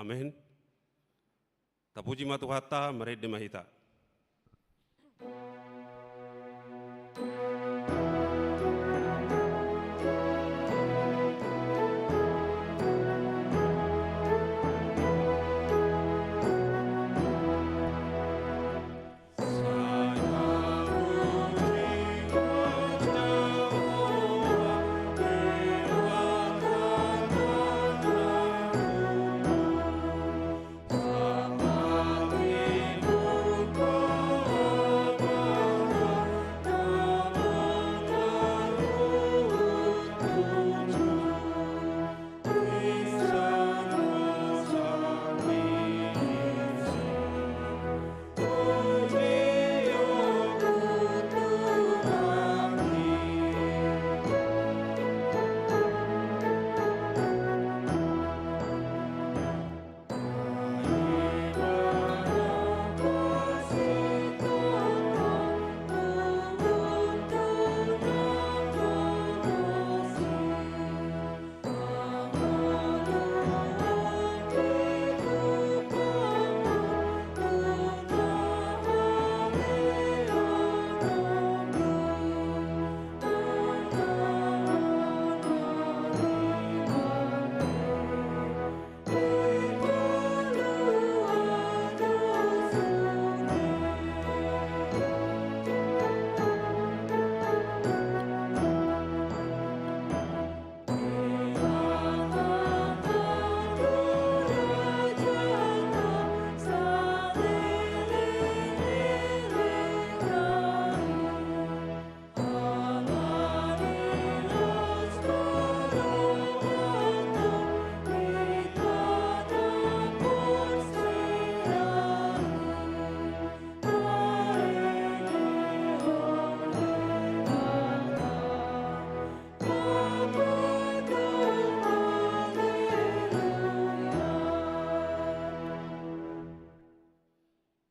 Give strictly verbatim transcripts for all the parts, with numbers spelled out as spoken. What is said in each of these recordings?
Amen. Tapuji ma Tuhanta, marende ma hita.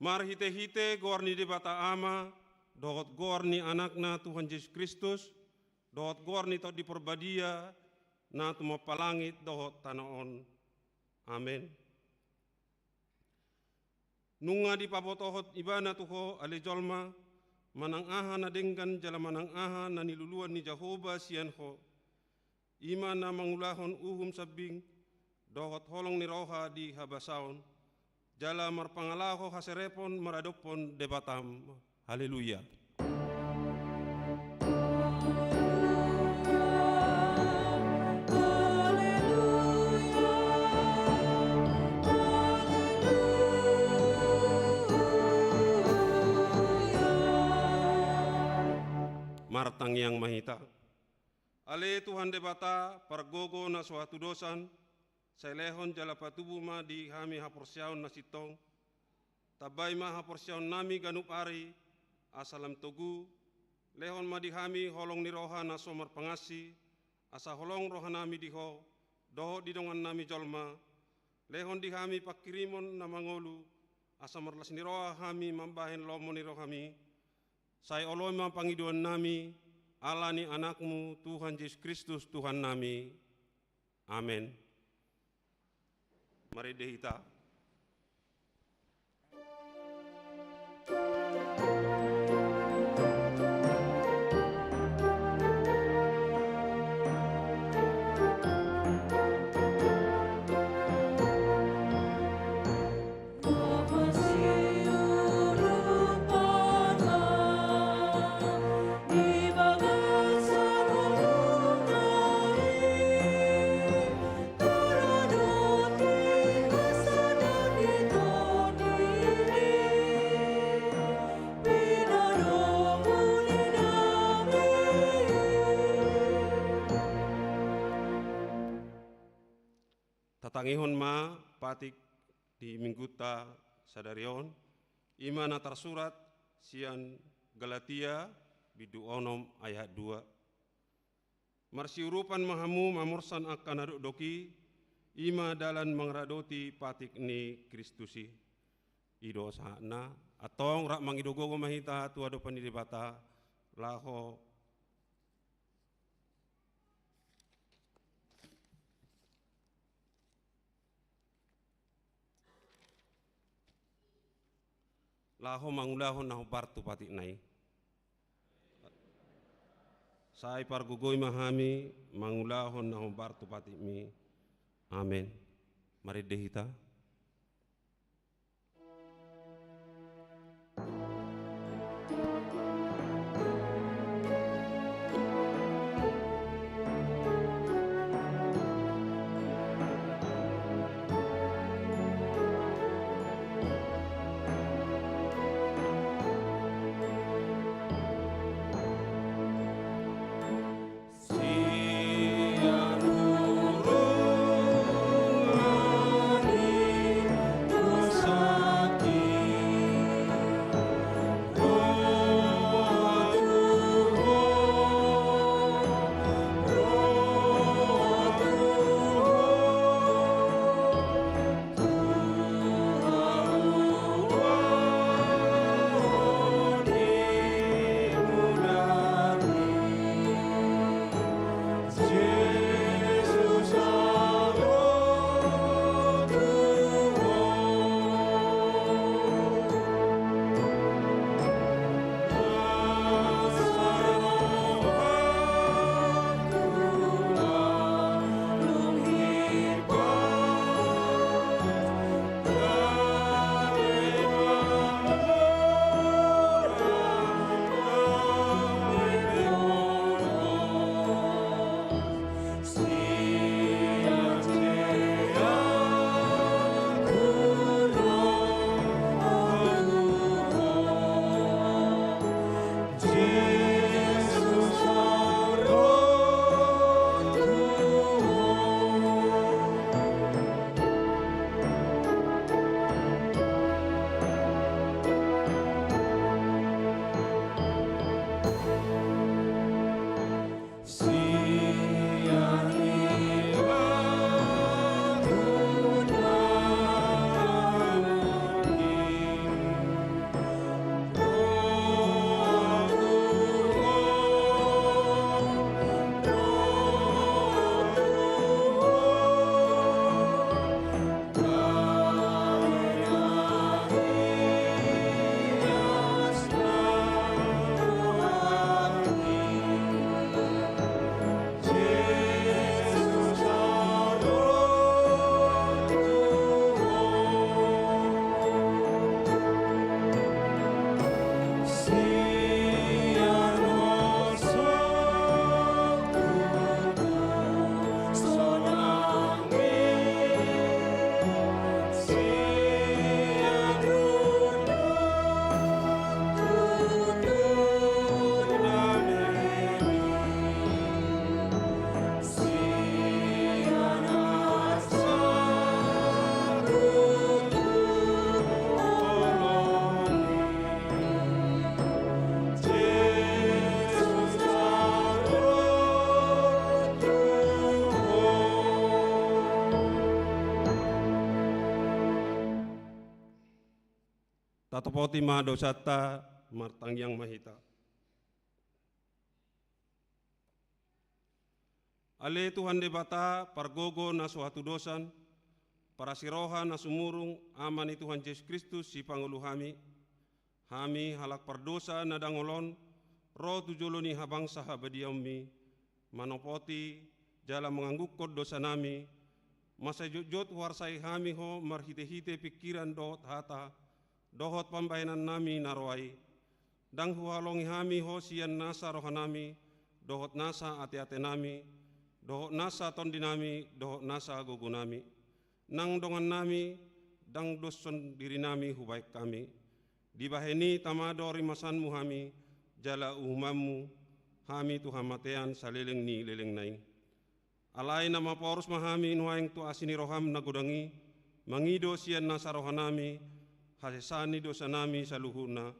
Marhitehite goar ni Debata Ama, dohot goar ni Anakna Tuhan Jesus Kristus, dohot goar ni Tondi Parbadia, na tumompa langit dohot tano on. Amen. Nunga dipabotohon Ibana tu ho, ale jolma, manang aha na denggan jala manang aha na niluluan ni Jahowa sian ho. I ma na mangulahon uhum sambing dohot holong ni roha di habasaon, jala marpangalaho haserepon maradophon Debatam. Haleluya. Martangiang ma hita. Ale Tuhan Debata, pargogo na so hatudosan, sai lehon jala patubu ma di hami haporseaon na sintong. Tambai ma haporseaonnami ganup ari, asa lam togu. Lehon ma di hami holong ni roha na so marpangansi, asa holong rohanami di ho, dohot di dongannami jolma. Lehon di hami panghirimon na mangolu, asa marlas ni roha hami mambahen lomo ni rohami. Sai oloi ma pangidoannami, ala ni Anakmu, Tuhan Jesus Kristus, Tuhannami. Amen. Marende hita. Tatangihon ma patik di Minggunta sadari on, i ma na tarsurat sian Galatia bindu onom ayat dua. Marsiurupan ma hamu mamorsan angka na dokdok i, i ma dalan mangaradoti patik ni Kristus i. I do sahatna, antong rap mangido gogo ma hita tu adopan ni Debata, laho. laho mangulahon na hombar tu patikna i. Sai pargogoi ma hami mangulahon na hombar tu patikmi. Amen. Marende hita. Tatopoti ma dosanta, martangiang ma hita. Ale Tuhan Debata, pargogo na so hatudosan, parasi roha na sumurung, Ama ni Tuhan Jesus Kristus, sipangolu hami, hami halak pardosa na dangol on, ro tu jolo ni habangsa habadiaonmi, manopoti jala manganggungkon dosanami, masa jotjot huarsai hami Ho marhitehite pingkiran dohot hata, dohot pambahenannami na roa i. Ndang huhalongi hami Ho sian nasa rohanami, dohot nasa ateatenami, dohot nasa tondinami, dohot nasa gogonami. Nang dongannami, ndang doshon dirinami hubahen hami. Dibahen i tama do rimasanmu hami, jala uhumanmu hami tu hamatean saleleng ni lelengna i. Alai na maporus ma hami nuaeng tu asi ni roham na godang i, mangido sian nasa rohanami hasesaan ni dosanami saluhutna.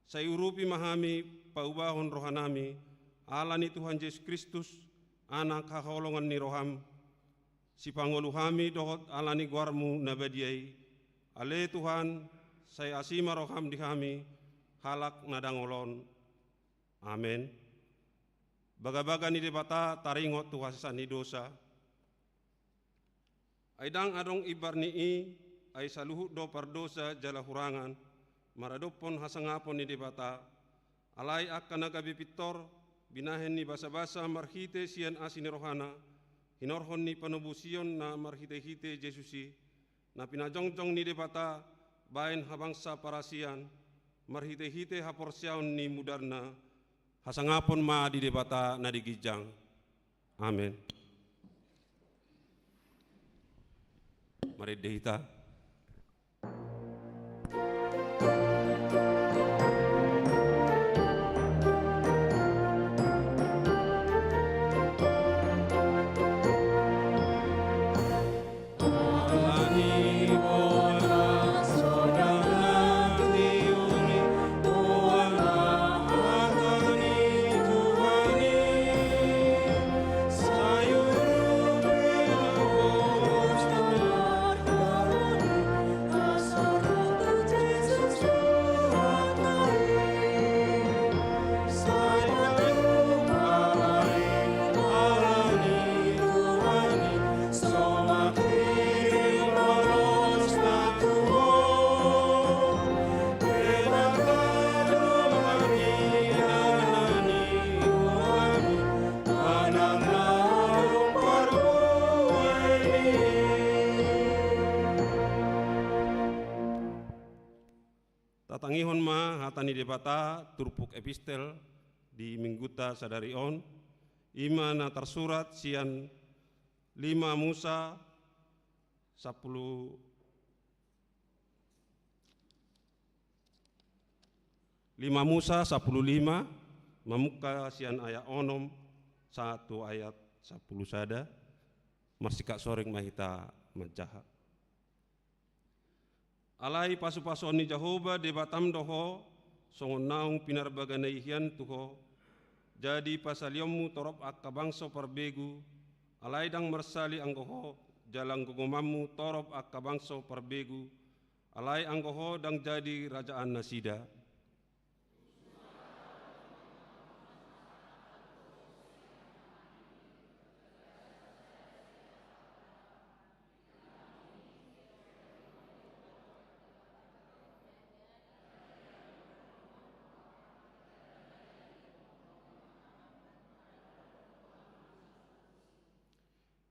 Sai urupi ma hami paubahon rohanami, ala ni Tuhan Jesus Kristus, Anak haholongan ni roham, sipangolu hami dohot ala ni goarmu na badia i. Ale Tuhan, sai asi ma roham di hami, halak na dangol on. Amen. Bagabaga ni Debata taringot tu hasesaan ni dosa. Ai ndang adong imbar ni i, ai saluhut do pardosa jala hurangan, maradophon hasangapon ni Debata, alai angka na gabe pintor, binahen ni basabasa marhite sian asi ni rohana, hinorhon ni panobusion na marhitehite Jesus i, na pinajongjong ni Debata baen habangsa parasian, marhitehite haporseaon ni mudarna, hasangapon ma di Debata na di ginjang. Amen. Marende hita. Tatangihon ma hata ni Debata turpuk epistel di minggunta sadari on, i ma na tarsurat sian lima Musa sampulu, lima Musa sampulu lima, mamungka sian ayat onom sahat tu ayat sampulu sada, marsikap soreng ma hita manjaha. Alai pasupasuon ni Jahowa Debatam do ho, songon naung pinarbagana i hian tu ho, jadi pasalionmu torop angka bangso parbegu, alai ndang marsali anggo ho, jala anggo gomanmu torop angka bangso parbegu, alai anggo ho ndang jadi rajaan nasida.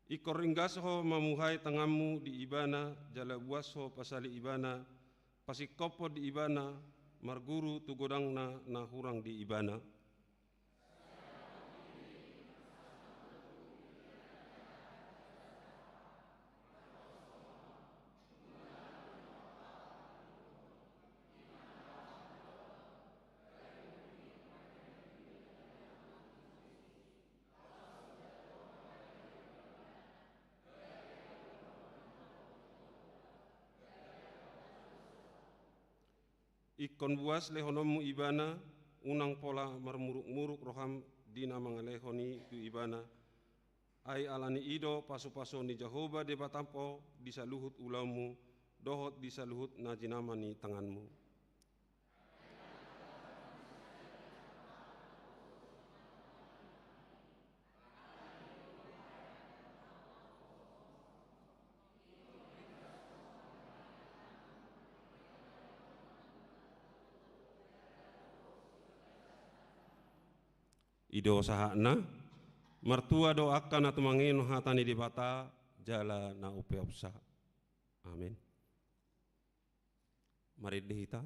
Ingkon ringgas ho mamuhai tanganmu di ibana, jala buas ho pasali ibana, pasingkophon di ibana, marguru tu godangna na hurang di ibana. Ingkon buas lehononmu ibana, unang pola marmuruk-muruk roham di na mangalehon i tu ibana, ai ala ni i do pasupasuon ni Jahowa Debatam ho di saluhut ulaonmu, dohot di saluhut na jinama ni tanganmu. I do sahatna. Martua do angka na tumangihon hata ni Debata jala na umpeopsa. Amen. Marende hita.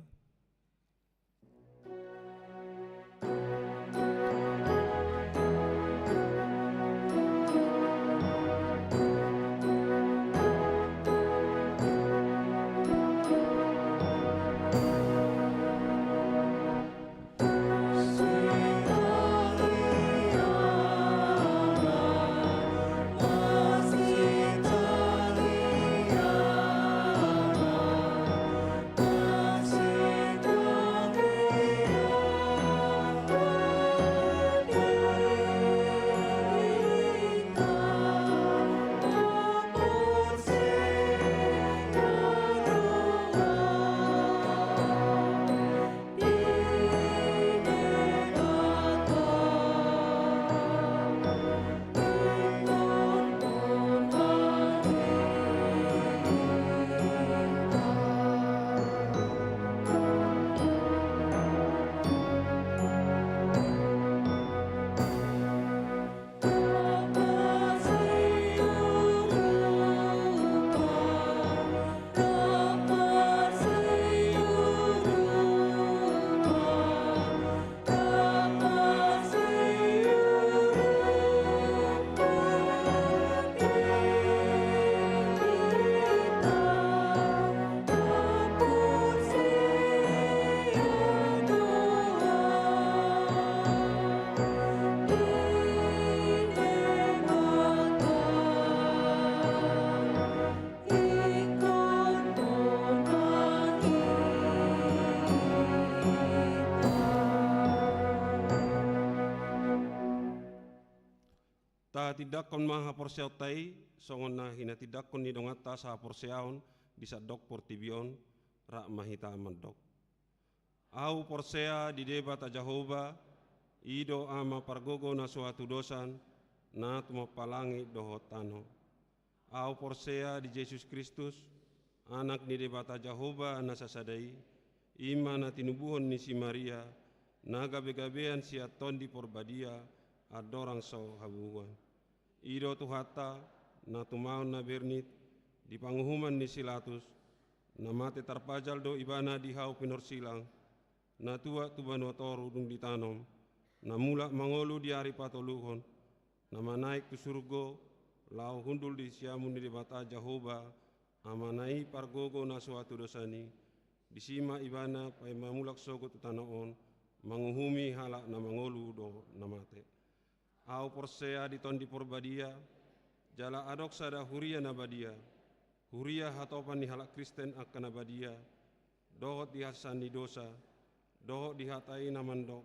Tatindangkon ma haporseaonta i, songon na hinatindangkon ni donganta sahaporseaon di sandok portibi on, rap ma hita mandok. Ahu porsea di Debata Jahowa, i do Ama pargogo na so hatudosan, na tumompa langit dohot tano. Ahu porsea di Jesus Kristus, Anak ni Debata Jahowa na sasada i, i ma na tinubuhon ni si Maria, na gabegabean sian Tondi Porbadia, andorang so habubuhan. I do Tuhanta, na tumaon na bernit, di panguhuman ni si Latus, na mate tarpajal do Ibana di hau pinorsilang, na tuat tu banua toru dung ditanom, na mulak mangolu di ari patoluhon, na manaek tu surgo, laho hundul di siamun ni Debata Jahowa, Amana i pargogo na so hatudosan i, disi ma Ibana paima mulak sogot tu tano on, manguhumi halak na mangolu dohot na mate. Ahu porsea di Tondi Porbadia, jala adong sada huria na badia, huria hatopan ni halak Kristen angka na badia, dohot di hasesaan ni dosa, dohot di hata i na mandok,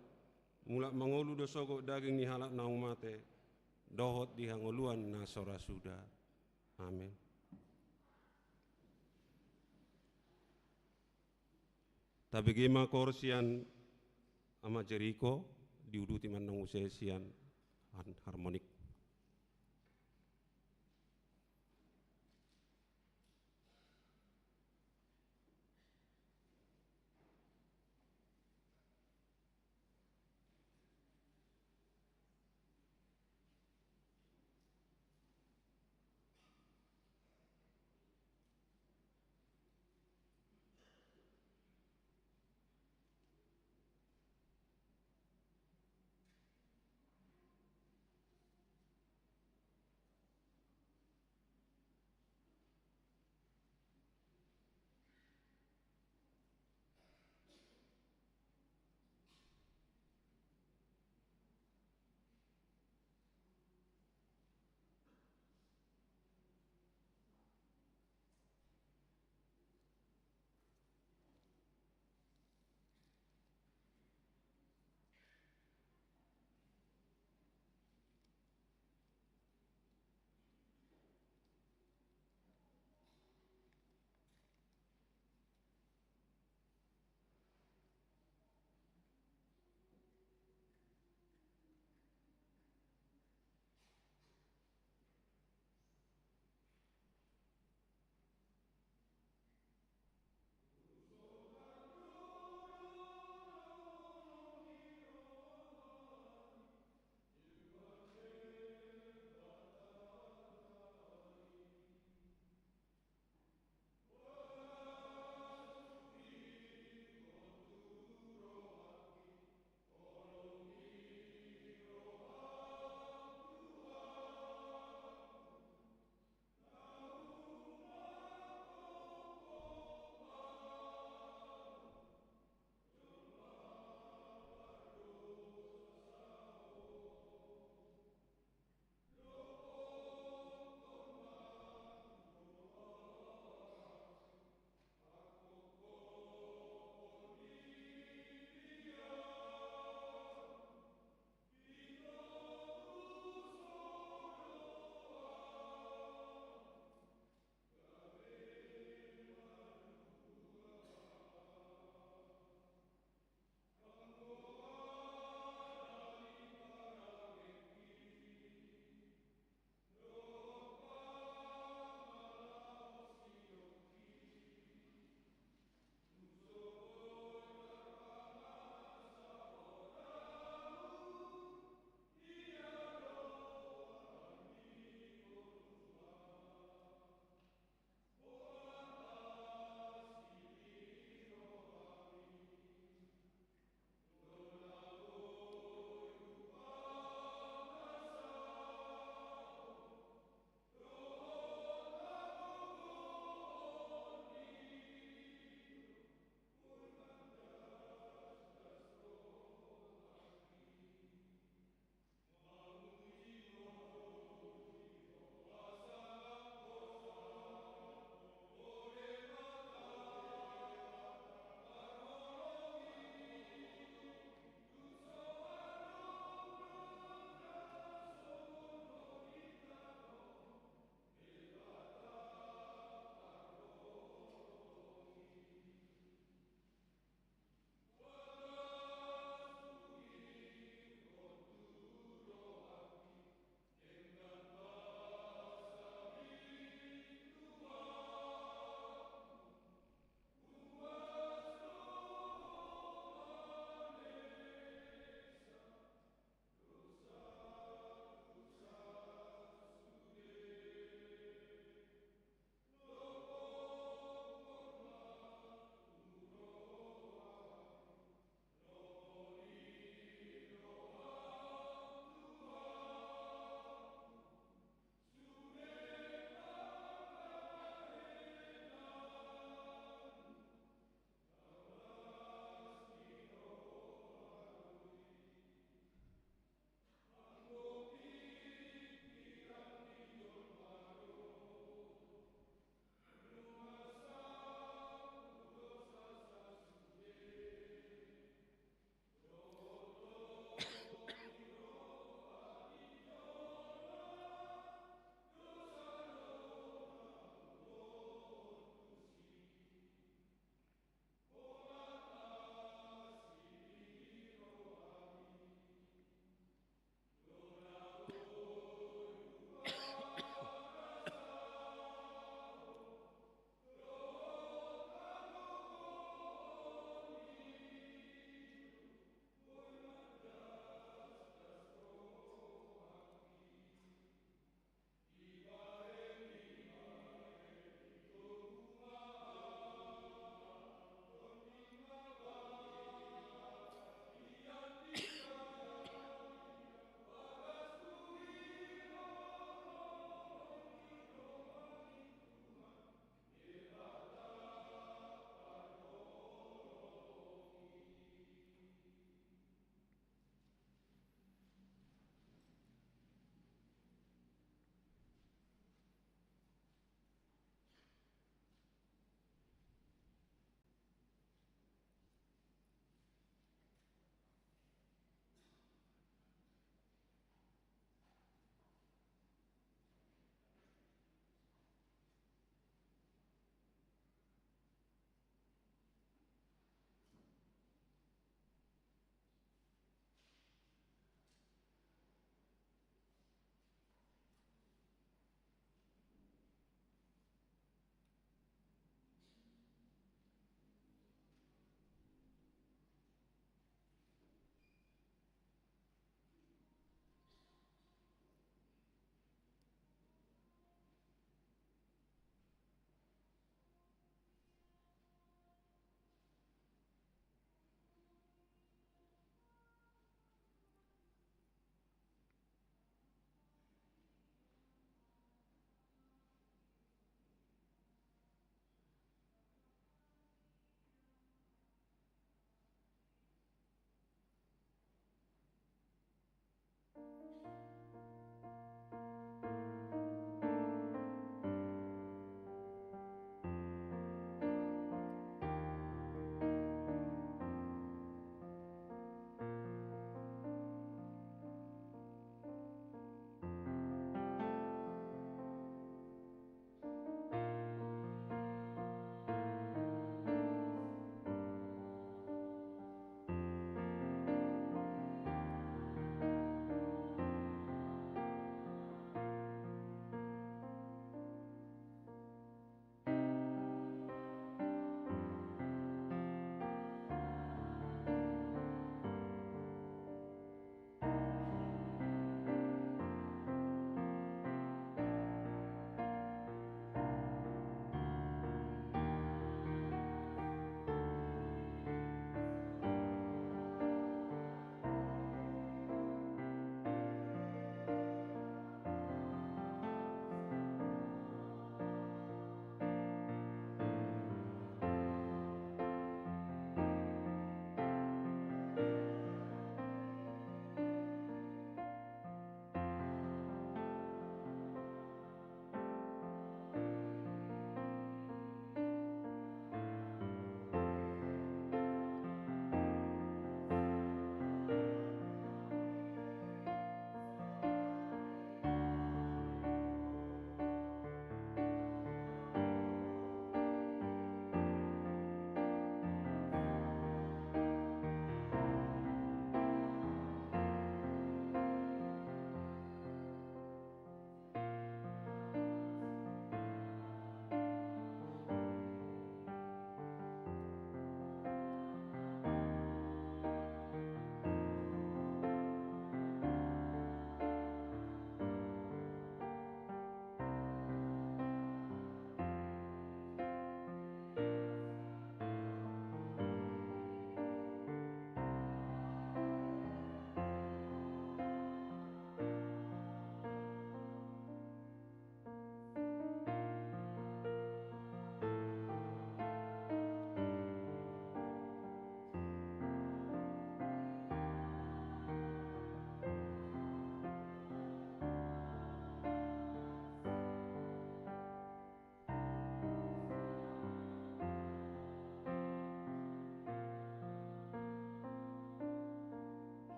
mulak mangolu do sogot daging ni halak naung mate, dohot di hangoluan na so ra suda. Amen. Tabege ma koor sian Ama Jeriko, diuduti ma nang muse sian an-, harmonik.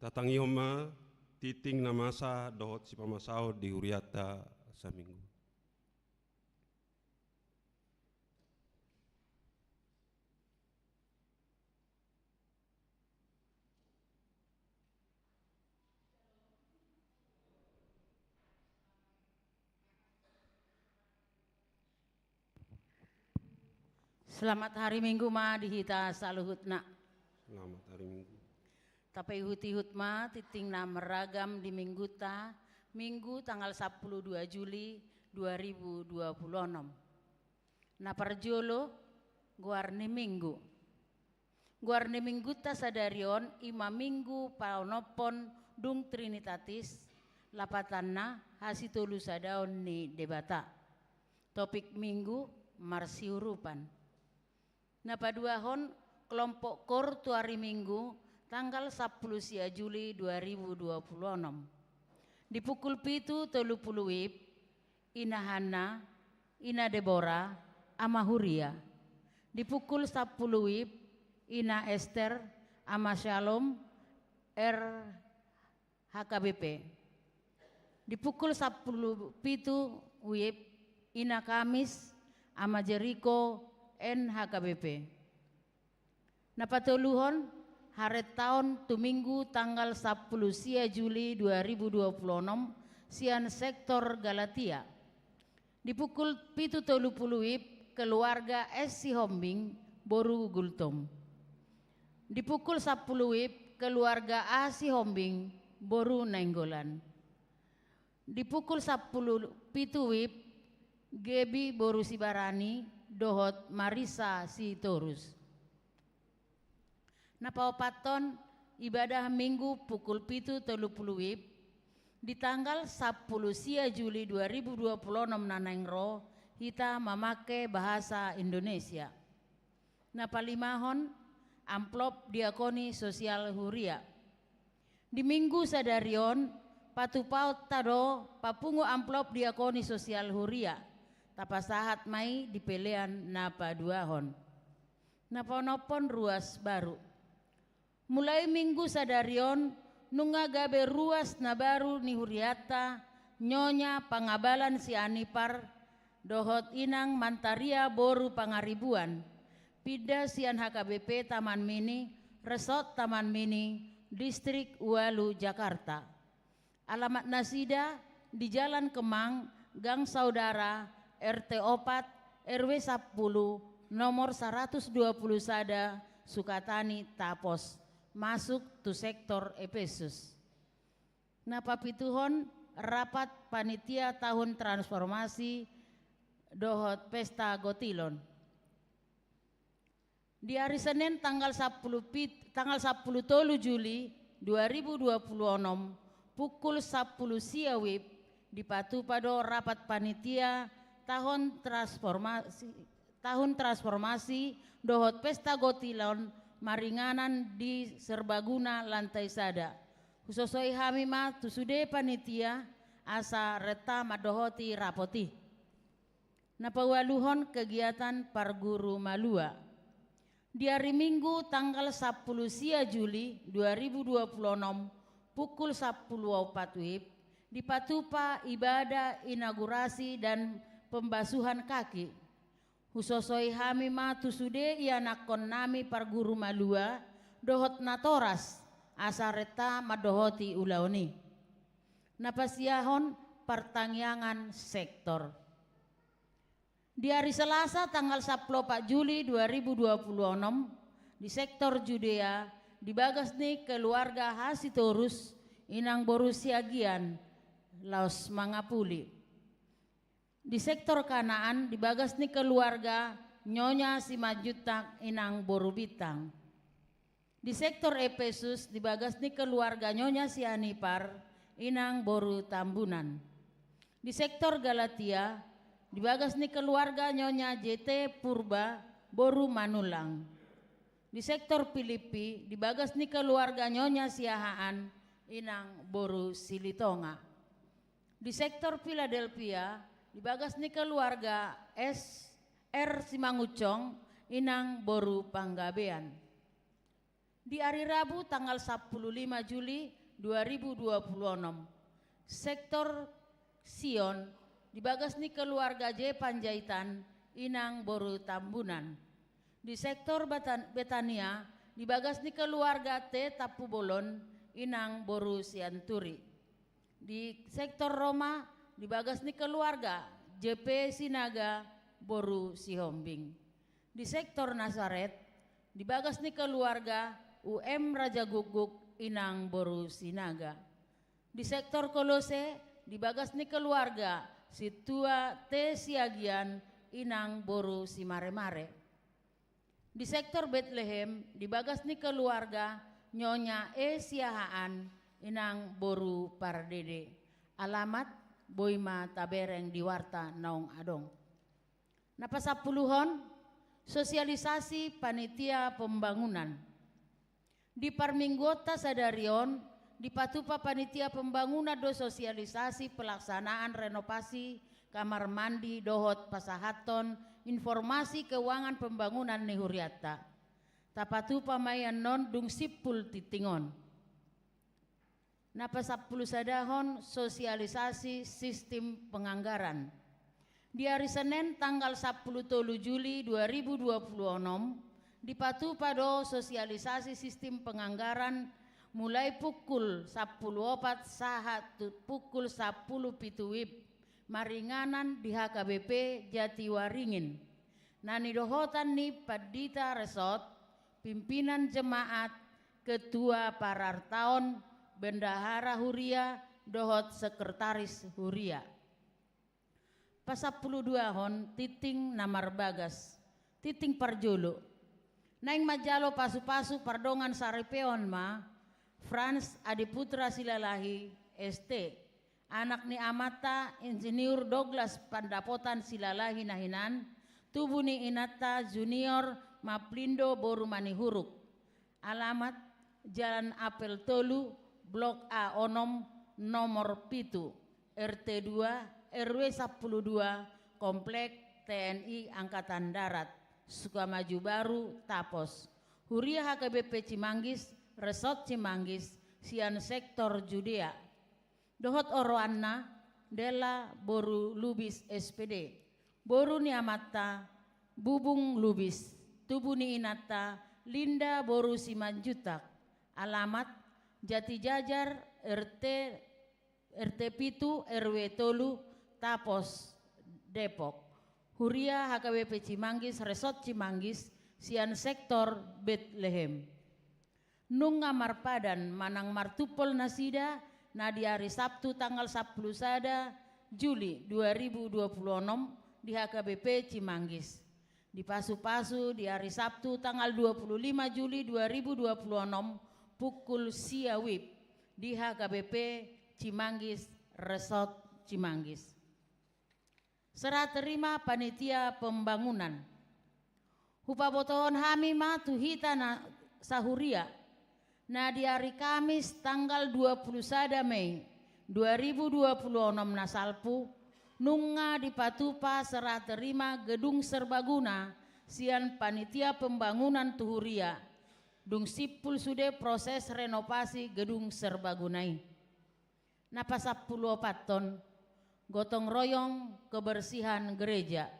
Tatangihon ma tingting na masa dohot sipamasaon di hurianta saminggu. Selamat hari Minggu ma di hita saluhutna. Selamat hari Minggu. Tapaihut-ihut ma tingting na maragam di Mingguta, Minggu tanggal sampulu dua Juli dua ribu dua puluh onom. Na parjolo, goar ni Minggu. Goar ni Mingguta sadari on i ma Minggu paonomhon dung Trinitatis, lapatanna hasitolusadaon ni Debata. Topik Minggu, marsiurupan. Na paduahon, kelompok koor tu ari Minggu, tanggal sampulu sia Juli dua ribu dua puluh onom. Di pukul pitu tolu pulu WIB, Ina Hanna, Ina Debora, Ama Huria. Di pukul sampulu WIB, Ina Ester, Ama Shalom, R H K B P. Di pukul sampulu pitu WIB, Ina Kamis, Ama Jeriko, N H K B P. Na patoluhon, harentaon tu Minggu tanggal sampulu sia Juli dua ribu dua puluh onom, sian sektor Galatia. Di pukul pitu tolu pulu WIB, keluarga S Sihombing, boru Gultom. Di pukul sampulu WIB, keluarga A Sihombing, boru Nainggolan. Di pukul sampulu pitu WIB, Gebi boru Sibarani, dohot Marisa Sitorus. Na paopathon, ibadah Minggu pukul pitu tolu pulu WIB, di tanggal sampulu sia Juli dua ribu dua puluh onom na naeng ro, hita mamangke bahasa Indonesia. Na palimahon, amplop diakoni sosial huria. Di Minggu sadari on, patupaonta do papungu amplop diakoni sosial huria, tapasahat ma i di pelean na paduahon. Na paonomhon, ruas baru. Mulai Minggu sadari on, nunga gabe ruas na baru ni hurianta, Nyonya Pangabalan Sianipar, dohot Inang Mantaria boru Pangaribuan, pinda sian H K B P Taman Mini, Resort Taman Mini, Distrik Ualu, Jakarta. Alamat nasida di Jalan Kemang, Gang Saudara, R T opat, R W sampulu, nomor saratus dua pulu sada, Sukatani, Tapos, masuk tu sektor Epesus. Na papituhon, rapat panitia tahun transformasi dohot pesta gotilon. Di ari Senen tanggal sampulu pit-, tanggal sampulu tolu Juli dua ribu dua puluh onom, pukul sampulu sia WIB, dipatupa do rapat panitia tahun transformasi, tahun transformasi dohot pesta gotilon maringanan di Serbaguna lantai sada. Husosoi hami ma tu sude panitia asa renta mandohoti rapot i. Na paualuhon, kegiatan parguru malua. Di ari Minggu tanggal sampulu sia Juli dua ribu dua puluh onom, pukul sampulu opat WIB, dipatupa ibadah inaugurasi dan pembasuhan kaki. Husosoi hami ma tu sude ianakkonnami parguru malua dohot natoras, asa renta mandohoti ulaon i. Na pasiahon, partangiangan sektor. Di ari Selasa tanggal sampulu opat Juli dua ribu dua puluh onom, di sektor Judea, di bagas ni keluarga Hasitorus, inang boru Siagian, laos mangapuli. Di sektor Kanaan, di bagas ni keluarga Nyonya Simanjuntak, inang boru Bintang. Di sektor Epesus, di bagas ni keluarga Nyonya Sianipar, inang boru Tambunan. Di sektor Galatia, di bagas ni keluarga Nyonya J T Purba, boru Manulang. Di sektor Pilippi, di bagas ni keluarga Nyonya Siahaan, inang boru Silitonga. Di sektor Piladelpia, di bagas ni keluarga S R Simangunsong, inang boru Panggabean. Di ari Rabu tanggal sampulu lima Juli dua ribu dua puluh onom, sektor Sion di bagas ni keluarga J Panjaitan inang boru Tambunan. Di sektor Batan-, Betania di bagas ni keluarga T Tampubolon inang boru Sianturi. Di sektor Roma di bagas ni keluarga J P Sinaga boru Sihombing. Di sektor Nasaret di bagas ni keluarga U M Raja Gukguk inang boru Sinaga. Di sektor Kolose di bagas ni keluarga Situa T Siagian inang boru Simaremare. Di sektor Betlehem di bagas ni keluarga Nyonya E Siahaan inang boru Pardede. Alamat boi ma tabereng di warta naung adong. Na pasampuluhon, sosialisasi panitia pembangunan. Di parmingguonta sadari on dipatupa panitia pembangunan do sosialisasi pelaksanaan renovasi kamar mandi dohot pasahathon informasi keuangan pembangunan ni hurianta. Tapatupa ma i annon dung simpul tingting on. Na pasampulu sadahon, sosialisasi sistem penganggaran. Di ari Senen tanggal sampulu tolu Juli dua ribu dua puluh onom dipatupa do sosialisasi sistem penganggaran mulai pukul sampulu opat sahat tu pukul sampulu pitu wib maringanan di H K B P Jatiwaringin. Na nidohotan ni pandita resort, pimpinan jemaat, ketua parartaon, bendahara huria dohot sekretaris huria. Pasampulu duahon, tingting na marbagas. Tingting parjolo. Naeng manjalo pasupasu pardongan saripeon ma Frans Adiputra Silalahi S T, anak ni amanta Insinyur Douglas Pandapotan Silalahi na hinan, tubu ni inanta Junior Maplindo boru Manihuruk. Alamat Jalan Apel tolu, Blok A onom, nomor pitu, R T dua, R W sampulu dua, Komplek T N I Angkatan Darat, Sukamaju Baru, Tapos. Huria H K B P Cimanggis, Resort Cimanggis, sian sektor Judea. Dohot oroanna, Della boru Lubis S P D. Boru ni amanta, Bubung Lubis. Tubu ni inanta, Linda boru Simanjuntak. Alamat, Jatijajar, R T, R T pitu, R W tolu, Tapos, Depok. Huria H K B P Cimanggis, Resort Cimanggis, sian sektor Betlehem. Nunga marpadan manang martumpol nasida na di ari Sabtu tanggal sampulu sada Juli dua ribu dua puluh onom di H K B P Cimanggis. Dipasupasu di ari Sabtu tanggal dua puluh lima Juli dua ribu dua puluh onom pukul sia wib di H K B P Cimanggis, Resort Cimanggis. Serah terima panitia pembangunan. Hupabotohon hami ma tu hita na sahuria, na di ari Kamis tanggal dua puluh sada Mei dua ribu dua puluh onom na salpu, nunga dipatupa serah terima gedung serbaguna sian panitia pembangunan tu huria, dung simpul sude proses renovasi gedung serbaguna i. Na pasampulu opathon, gotong royong kebersihan gereja.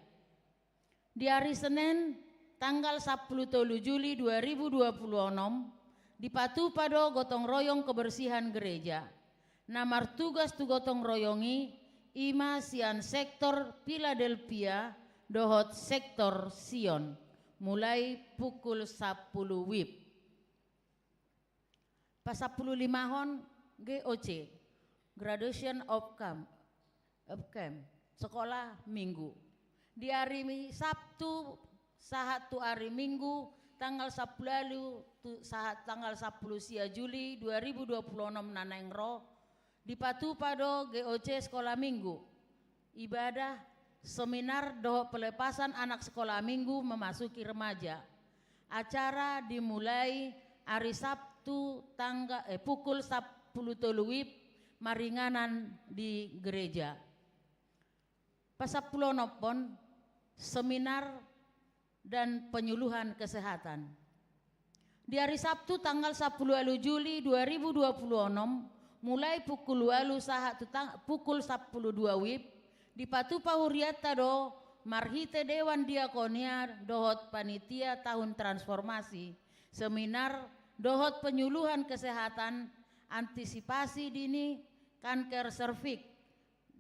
Di ari Senen, tanggal sampulu tolu Juli dua ribu dua puluh onom, dipatupa do gotong royong kebersihan gereja. Na martugas tu gotong royong i, i ma sian sektor Philadelphia dohot sektor Sion, mulai pukul sampulu wib. Pasampulu limahon, G O C, Graduation of Camp, of Camp, Sekolah Minggu. Di ari mi-, Sabtu sahat tu ari Minggu, tanggal sampulu ualu tu sahat tanggal sampulu sia Juli dua ribu dua puluh onom na naeng ro, dipatupa do G O C Sekolah Minggu. Ibadah, seminar dohot pelepasan anak sekolah minggu memasuki remaja. Acara dimulai ari Sabtu tangga-, eh, pukul sampulu tolu wib maringanan di gereja. Pasampulu onomhon, seminar dan penyuluhan kesehatan. Di ari Sabtu tanggal sampulu ualu Juli dua ribu dua pulu onom, mulai pukul ualu sahat tu tang-, pukul sampulu dua wib, dipatupa hurianta do marhite Dewan Diakonia dohot panitia tahun transformasi, seminar dohot penyuluhan kesehatan, antisipasi dini kanker serviks,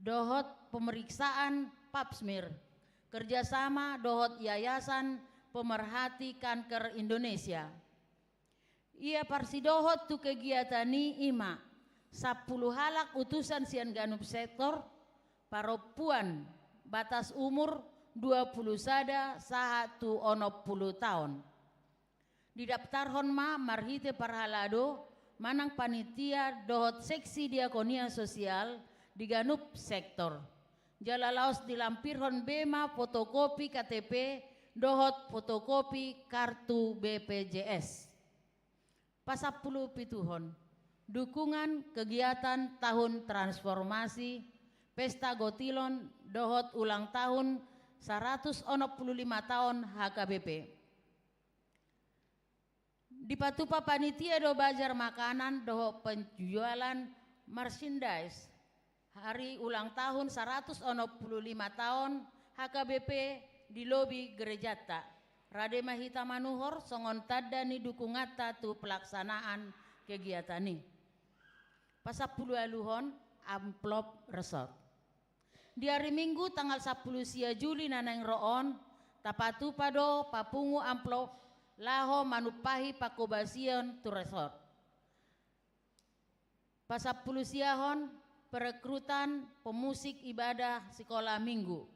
dohot pemeriksaan pap smear, kerjasama dohot Yayasan Pemerhati Kanker Indonesia. Ia parsidohot tu kegiatan i ima sampulu halak utusan sian ganup sektor, parompuan batas umur dua pulu sada sahat tu onom pulu taon. Didaptarhon ma marhite parhalado manang panitia dohot seksi diakonia sosial di ganup sektor. Jala laos dilampirhon be ma fotokopi K T P dohot fotokopi kartu B P J S. Pasampulu pituhon, dukungan kegiatan tahun transformasi, pesta gotilon dohot ulang tahun saratus onom pulu lima taon H K B P. Dipatupa panitia do bazar makanan dohot penjualan merchandise hari ulang tahun saratus onom pulu lima taon H K B P di lobi gerejanta. Rade ma hita manuhor songon tanda ni dukunganta tu pelaksanaan kegiatan i. Pasampulu ualuhon, amplop resort. Di ari Minggu tanggal sampulu sia Juli na naeng ro on, tapatupa do papungu amplop laho manumpahi pangkobasion tu resort. Pasampulu siahon, perekrutan pemusik ibadah sikola Minggu.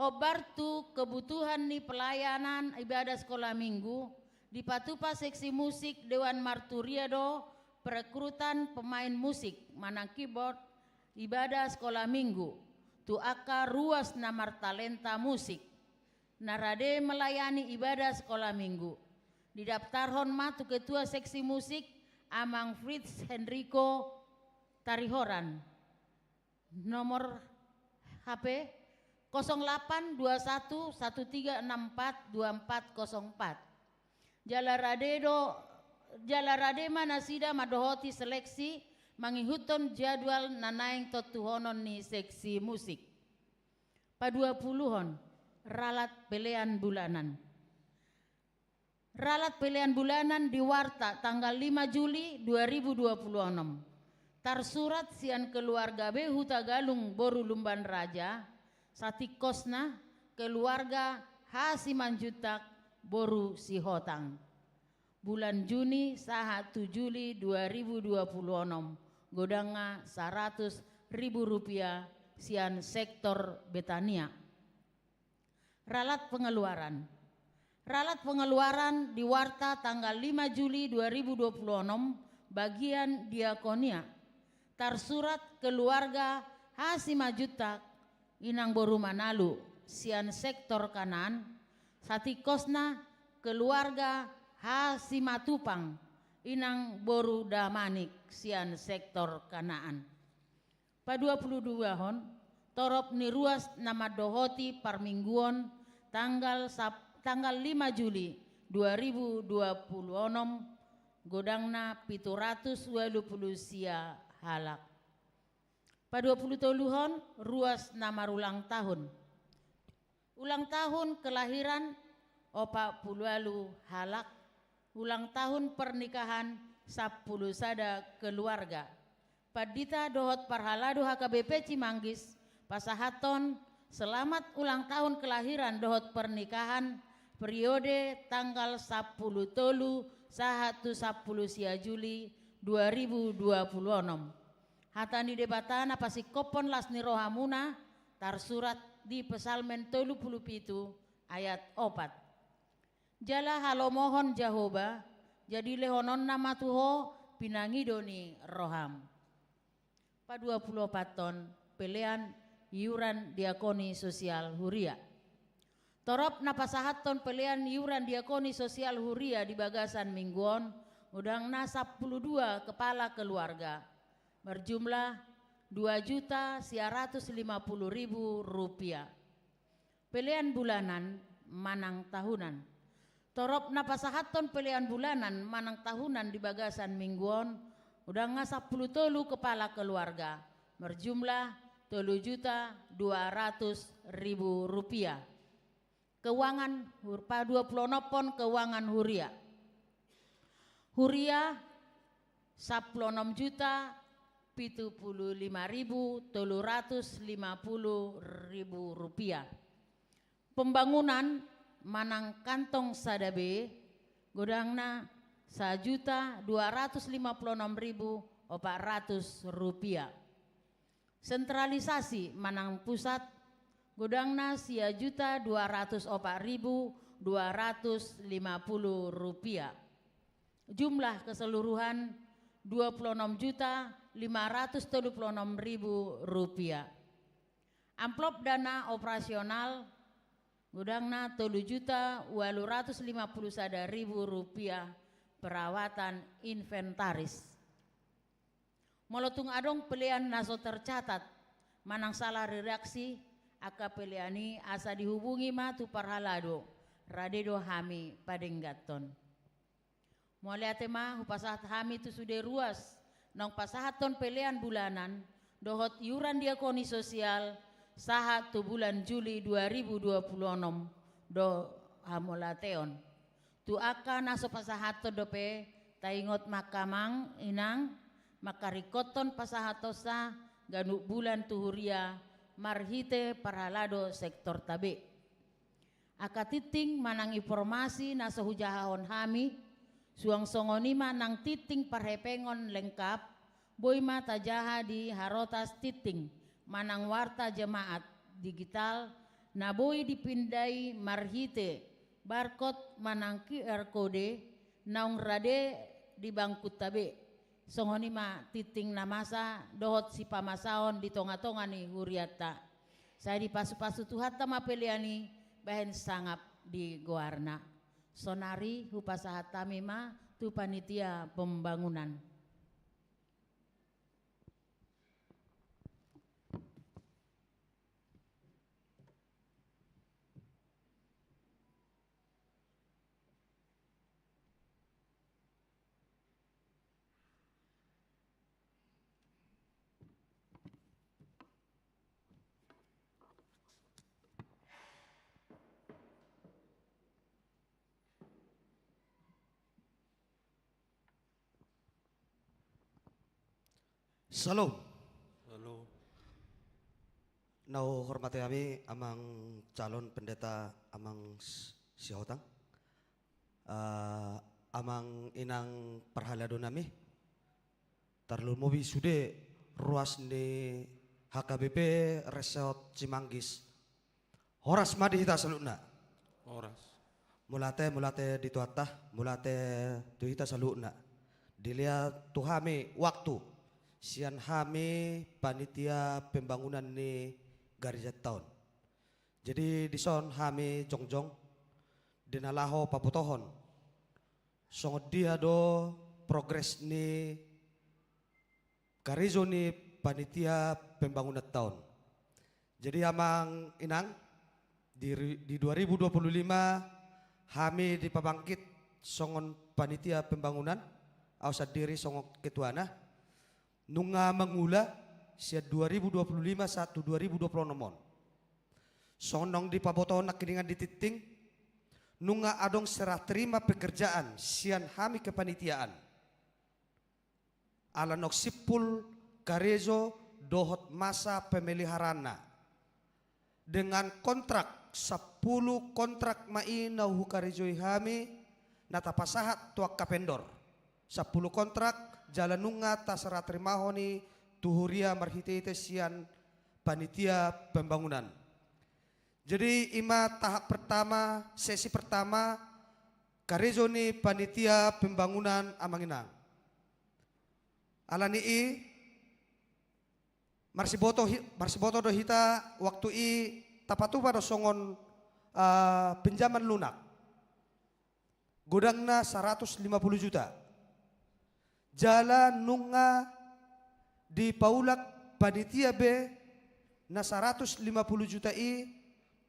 Hombar tu kebutuhan ni pelayanan ibadah sikola Minggu, dipatupa seksi musik Dewan Marturia do perekrutan pemain musik manang keyboard ibadah sikola Minggu tu angka ruas na martalenta musik na rade melayani ibadah sikola Minggu. Didaptarhon ma tu ketua seksi musik Amang Fritz Henrico Tarihoran. Nomor H P kosong delapan dua satu satu tiga enam empat dua empat kosong empat. Jala rade do, jala rade ma nasida mandohoti seleksi mangihuthon jadwal na naeng tontuhonon ni seksi musik. Paduapuluhon, ralat pelean bulanan. Ralat pelean bulanan di Warta tanggal lima Juli dua ribu dua puluh enam. Tarsurat sian keluarga B Hutagalung boru Lumban Raja, satingkosna keluarga H Simanjuntak boru Sihotang. Bulan Juni sahat tu Juli dua ribu dua puluh enam, godangna saratus ribu rupiah sian sektor Betania. Ralat pengeluaran. Ralat pengeluaran di Warta tanggal lima Juli dua ribu dua puluh enam, bagian diakonia. Tarsurat keluarga H Simanjuntak, inang boru Manalu, sian sektor Kanaan, satingkosna keluarga H Simatupang, inang boru Damanik, sian sektor Kanaan. Paduapuluduahon, torop ni ruas na mandohoti parmingguon tanggal sap-, tanggal lima Juli dua ribu dua puluh enam, godangna pitu ratus ualu pulu sia halak. Paduapulutoluhon, ruas na marulang tahun. Ulang tahun kelahiran opat pulu ualu halak, ulang tahun pernikahan sampulu sada keluarga. Pandita dohot parhalado H K B P Cimanggis pasahathon selamat ulang tahun kelahiran dohot pernikahan periode tanggal sampulu tolu sahat tu sampulu sia Juli dua ribu dua puluh enam. Hata ni Debata na pasingkophon las ni rohamuna tarsurat di Psalmen tolu pulu pitu ayat opat. Jala halomohon Jahowa, jadi lehononna ma tu ho pinangido ni roham. Paduapuluopathon, pelean iuran diakoni sosial huria. Torop na pasahathon pelean iuran diakoni sosial huria di bagasan minggu on, godangna sampulu dua kepala keluarga, marjumlah dua juta sia ratus lima pulu ribu rupiah. Pelean bulanan manang tahunan. Torop na pasahathon pelean bulanan manang tahunan di bagasan minggu on, godangna sampulu tolu kepala keluarga, marjumlah tolu juta dua ratus ribu rupiah. Keuangan hur-, pa dua puluh onom pon keuangan huria. Huria sampulu onom juta pitu puluh lima ribu tolu ratus lima puluh ribu rupiah. Pembangunan manang kantong sada B, godangna sajuta dua ratus lima puluh onom ribu opat ratus rupiah. Sentralisasi manang pusat, godangna sia juta dua ratus opat ribu dua ratus lima puluh rupiah. Jumlah keseluruhan dua puluh onom juta lima ratus tolu puluh onom ribu rupiah. Amplop dana operasional, godangna tolu juta ualu ratus lima puluh sada ribu rupiah perawatan inventaris. Molo tung adong pelean na so tercatat manang salah redaksi angka pelean i, asa dihubungi ma tu parhalado, rade do hami padengganhon. Mauliate ma hupasahat hami tu sude ruas naung pasahathon pelean bulanan dohot iuran diakoni sosial sahat tu bulan Juli dua ribu dua puluh onom do hamauliateon. Tu angka na so pasahathon dope, taingot ma angka amang inang, mangkaringkothon pasahatonsa ganup bulan tu huria marhite parhalado sektorta be. Angka tingting manang informasi na so hujahahon hami, suang songon i ma nang tingting parhepengon lengkap, boi ma tajaha di harotas tingting manang warta jemaat digital, na boi dipindai marhite barcode manang Q R code naung rade di bangkunta be. Songon i ma tingting na masa dohot sipamasaon di tonga-tonga ni hurianta. Sai dipasu-pasu Tuhanta ma pelean i bahen sangap di goarna. Sonari hupasahat hami ma tu panitia pembangunan. Syalom. Syalom. Na huhormati hami amang calon pendeta, amang S-, Sihotang, eh, amang inang parhalado nami, tarlumobi sude ruas ni H K B P Resort Cimanggis. Horas ma di hita saluhutna. Horas. Mauliate, mauliate di Tuhanta, mauliate tu hita saluhutna. Dilehon tu hami waktu sian hami panitia pembangunan ni garejanta on. Jadi dison hami jongjong di na laho pabotohon songon dia do progres ni karejo ni panitia pembangunanta on. Jadi amang inang, di ri-, di dua ribu dua puluh lima hami dipabangkit songon panitia pembangunan, au sandiri songon ketuana, nunga mangula sian dua ribu dua puluh lima sahat tu dua ribu dua puluh onom on. Songon naung dipaboto nangkiningan di tingting, nunga adong serah terima pekerjaan sian hami kepanitiaan. Ala naung simpul karejo dohot masa pemeliharaanna. Dengan kontrak, sampulu kontrak ma i na hukarejoi hami, na tapasahat tu angka vendor. Sampulu kontrak, jala nunga taserah terimahon i tu huria marhite-hite sian panitia pembangunan. Jadi i ma tahap pertama, sesi pertama, karejo ni panitia pembangunan amang inang. Ala ni i, marsiboto hi-, marsiboto do hita waktu i tapatupa do songon, ah, pinjaman lunak. Godangna saratus lima pulu juta. Jala nunga dipaulak panitia be na saratus lima pulu juta i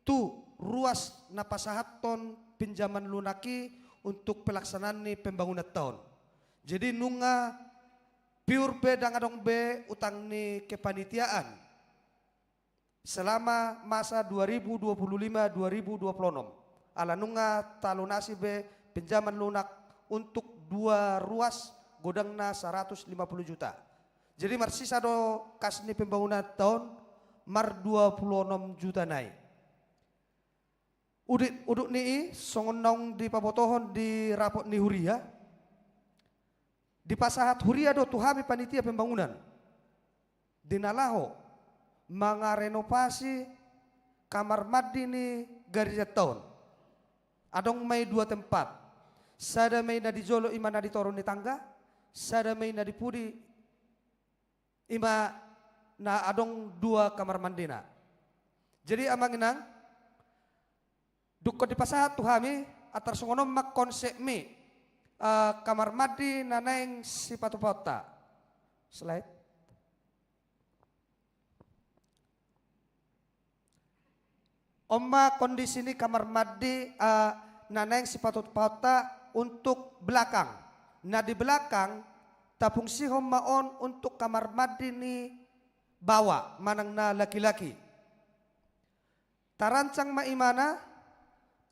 tu ruas na pasahathon pinjaman lunak i untuk pelaksanaan ni pembangunanta on. Jadi nunga piur be, ndang adong be utang ni kepanitiaan selama masa dua ribu dua puluh lima dua ribu dua puluh enam. Ala nunga talunasi be pinjaman lunak untuk dua ruas godangna saratus lima puluh juta. Jadi marsisa do kas ni pembangunanta on mar dua puluh enam juta nai. Udut, udut ni i, songon naung dipabotohon di rapot ni huria, dipasahat huria do tu hami panitia pembangunan, di na laho mangarenovasi kamar mandi ni garejanta on. Adong ma i dua tempat. Sada ma i na di jolo, i ma na di toru ni tangga, sada ma i na di pudi, i ma na adong dua kamar mandina. Jadi amang inang, dungkon dipasahat tu hami, antar songon on ma konsepmi, eh, kamar mandi na naeng sipatupaonta. Slide. On ma kondisi ni kamar mandi, eh, na naeng sipatupaonta untuk belakang. Na di belakang, tapungsihon ma on untuk kamar mandi ni baoa manang na laki-laki. Tarancang ma imana,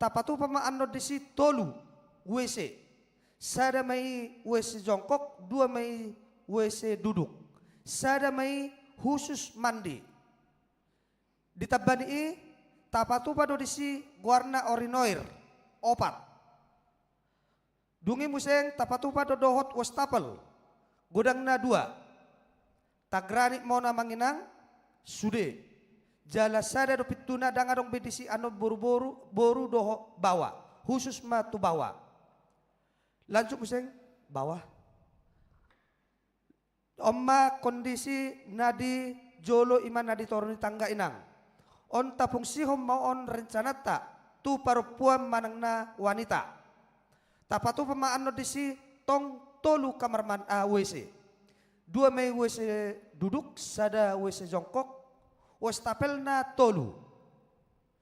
tapatupa ma annon disi tolu W C. Sada ma i W C jongkok, dua ma i W C duduk. Sada ma i khusus mandi. Ditamba ni i, tapatupa do disi goarna urinoir, opat. Dung i muse tapatupa do dohot wastafel, godangna dua. Tangga ni ma on amang inang, sude. Jala sada do pintuna, ndang adong be disi annon boru-boru, boru dohot baoa. Khusus ma tu baoa. Lanjut muse, baoa. On ma kondisi na di jolo, i ma na di toru ni tangga inang. On tapungsihon ma on rencananta tu parompuan manang na wanita. Tapatupa ma annon disi tong tolu kamar man-, ah, W C. Dua ma i W C duduk, sada W C jongkok, wastafelna tolu.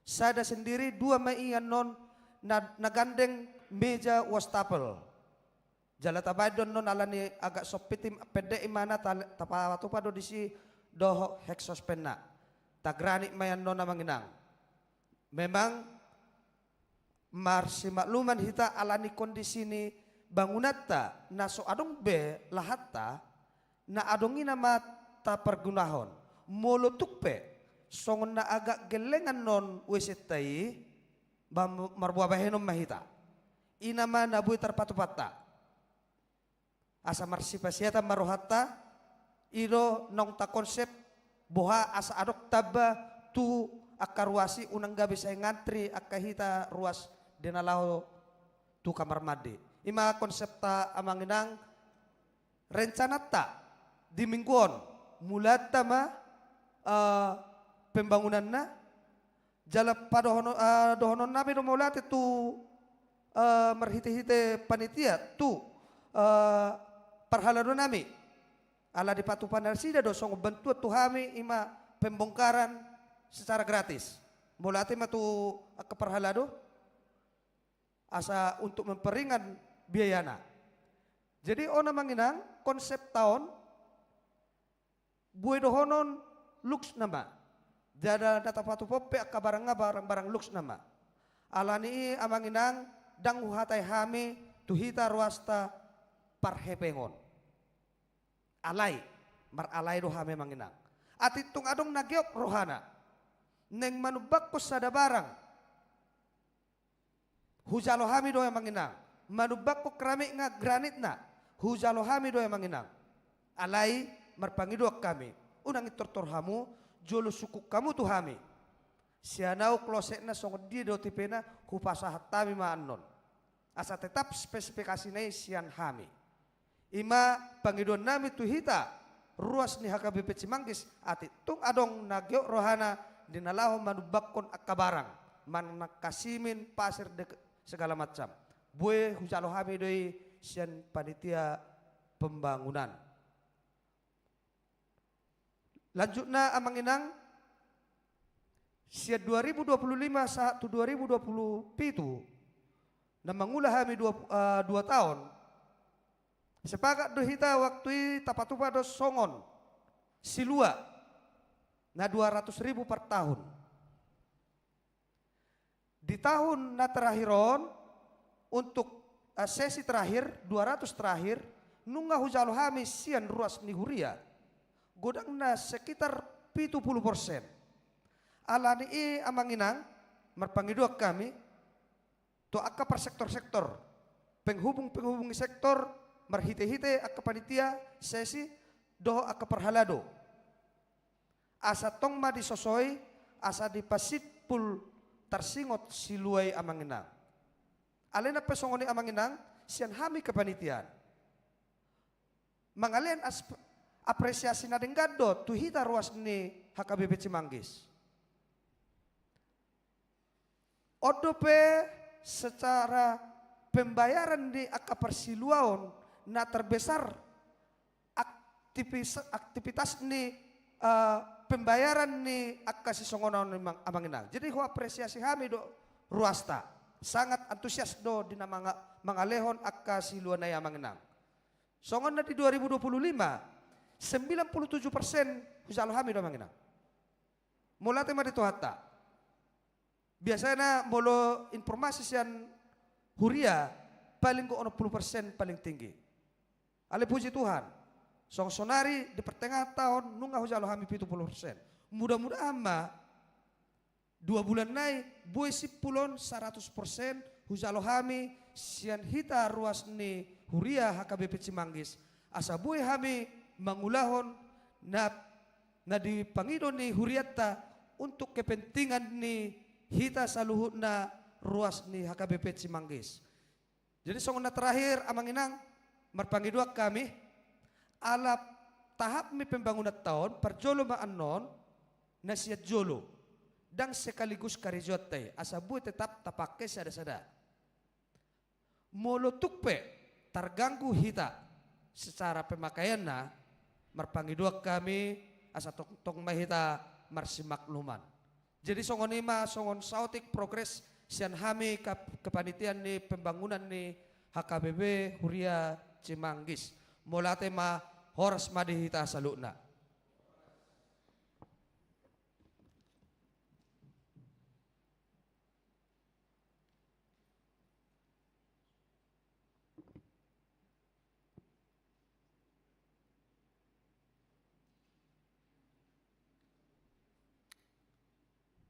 Sada sendiri, dua ma i annon na, na gandeng meja wastafel. Jala tabaen do annon ala ni agak sempit i, pendek imana, ta-, tapatupa do disi dohot hexospenna. Tagrani ma i annon amang inang. Memang marsimakluman hita ala ni kondisi ni bangunanta na so adong be lahanta, na adong i nama tapargunahon. Molo tung pe songon na agak gelleng annon W C-ta i, ba-, marboa bahenon ma hita. I nama na boi tarpatupanta. Asa marsipasiatan ma rohanta, i do naung takonsep, boha asa adong tamba tu angka ruas i, unang gabe sai ngantri angka hita ruas di na laho tu kamar mandi. I ma konsepta amang inang, rencananta di minggu on, mulaanta ma, eh, pembangunanna, jala padohono-, eh, dohononnami do mauliate tu, eh, marhite-hite panitia tu, eh, parhaladonami. Ala dipatupa nasida do songon bantuan tu hami, i ma pembongkaran secara gratis. Mauliate ma tu angka parhalado, asa untuk memperingan biayana. Jadi on amang inang, konsepta on, bue dohonon lux nama. Jala na tapatupa pe angka barang nga barang-barang lux nama. Ala ni i amang inang, ndang huhatai hami tu hita ruasta parhepengon. Alai, maralai do hami amang inang. Atik tung adong na geot rohana naeng manumbakkon sada barang, hujalo hami do amang inang. Manumbakkon keramik nga granitna, hujalo hami do amang inang. Alai marpangidoan hami, unang intortor hamu, jolo sungkun hamu tu hami. Sian ahu klosetna songon dia do tipena, hupasahat hami ma annon. Asa tetap spesifikasina i sian hami. I ma pangidoannami tu hita ruas ni H K B P Cimanggis, atik tung adong na geot rohana di na laho manumbakkon angka barang, manang angka simin, pasir, dek-, segala macam. Bue hujalo hami do i sian panitia pembangunan. Lanjutna amang inang, sian dua ribu dua puluh lima sahat tu dua ribu dua puluh pitu, Na mangula hami dua, eh, dua taon, sepakat do hita waktu i tapatupa do songon silua na dua ratus ribu per tahun. Di tahun na terakhir on, untuk, eh, sesi terakhir, dua ratus terakhir, nunga hujalo hami sian ruas ni huria, godangna sekitar pitu pulu persen. Alani i amang inang, marpangidoan hami, tu angka parsektor-sektor, penghubung-penghubung ni sektor, marhite-hite angka panitia, sesi, dohot angka parhalado. Asa tong ma disosoi, asa dipasimpul tarsingot silua i amang inang. Alai nang pe songon i amang inang, sian hami kepanitiaan. Mangalehon as-, apresiasi na denggan do, tu hita ruas ni H K B P Cimanggis. On dope secara pembayaran ni angka parsiluaon na terbesar aktipis-, aktivitas ni, eh, pembayaran ni angka sisongon on amang, amang inang. Jadi huapresiasi hami do ruasta. Sangat antusias do di na manga-, mangalehon angka silua na i amang inang. Songon na di dua ribu dua puluh lima, sembilan puluh tujuh persen hujalo hami do amang inang. Mauliate ma di Tuhanta. Biasana molo informasi sian huria, paling do onom pulu persen paling tinggi. Alai puji Tuhan, songon sonari di pertengahan taon nunga hujalo hami pitu pulu persen. Mudah-mudahan ma dua bulan nai boi simpul on saratus persen hujalo hami sian hita ruas ni huria H K B P Cimanggis, asa boi hami mangulahon na na dipangido ni hurianta untuk kepentingan ni hita saluhutna ruas ni H K B P Cimanggis. Jadi songon na terakhir amang inang, marpangidoan hami, ala tahap ni pembangunanta on, parjolo ma annon, na sian jolo, ndang sekaligus karejoanta i, asa boi tetap tapake sada-sada. Molo tung pe targanggu hita secara pemakaianna, marpangidoan hami asa tongtong ma hita marsimakluman. Jadi songon i ma songon saotik progres sian hami kap-, kepanitiaan ni pembangunan ni H K B P Huria Cimanggis. Mauliate ma, horas ma di hita saluhutna.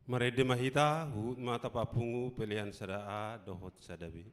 Marende ma hita, huhut ma tapapungu pelean sada A dohot sada B.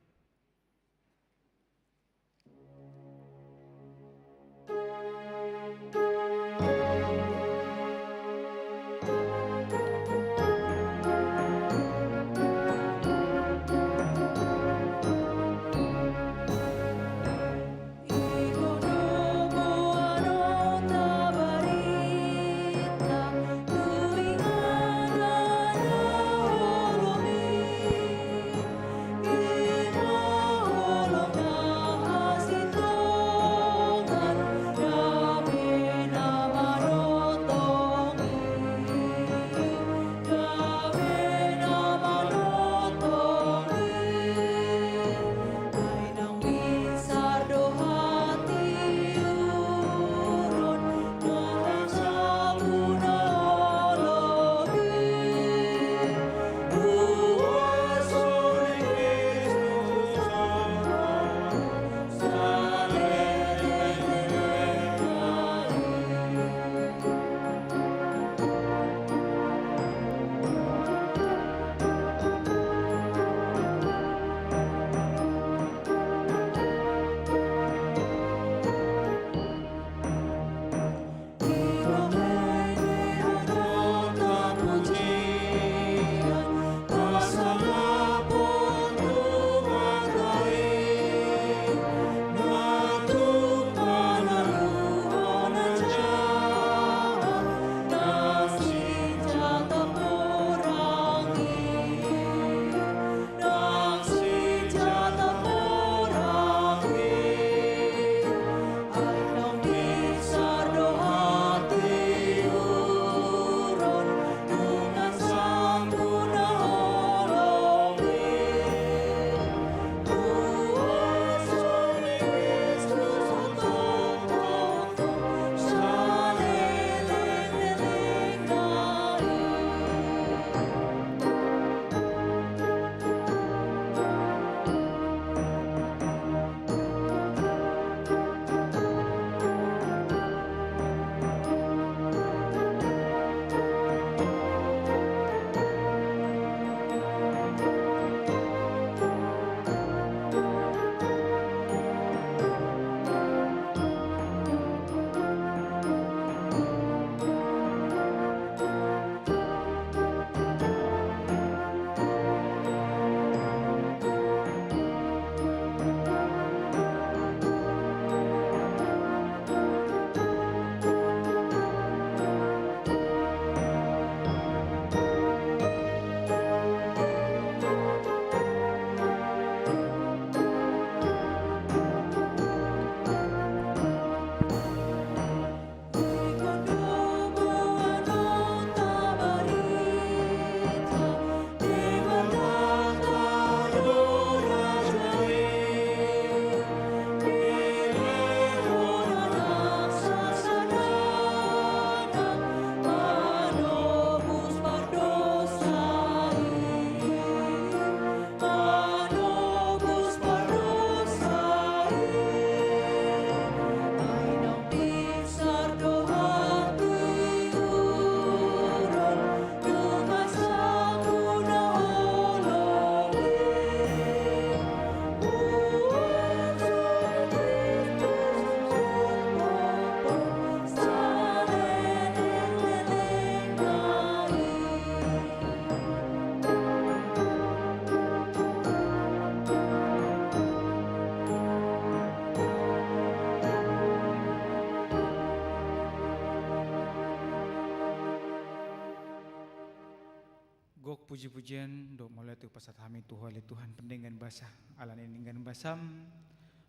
Puji-pujian dohot mauliate hupasahat hami tu Ho ale Tuhan, pardenggan basa, ala ni denggan basaM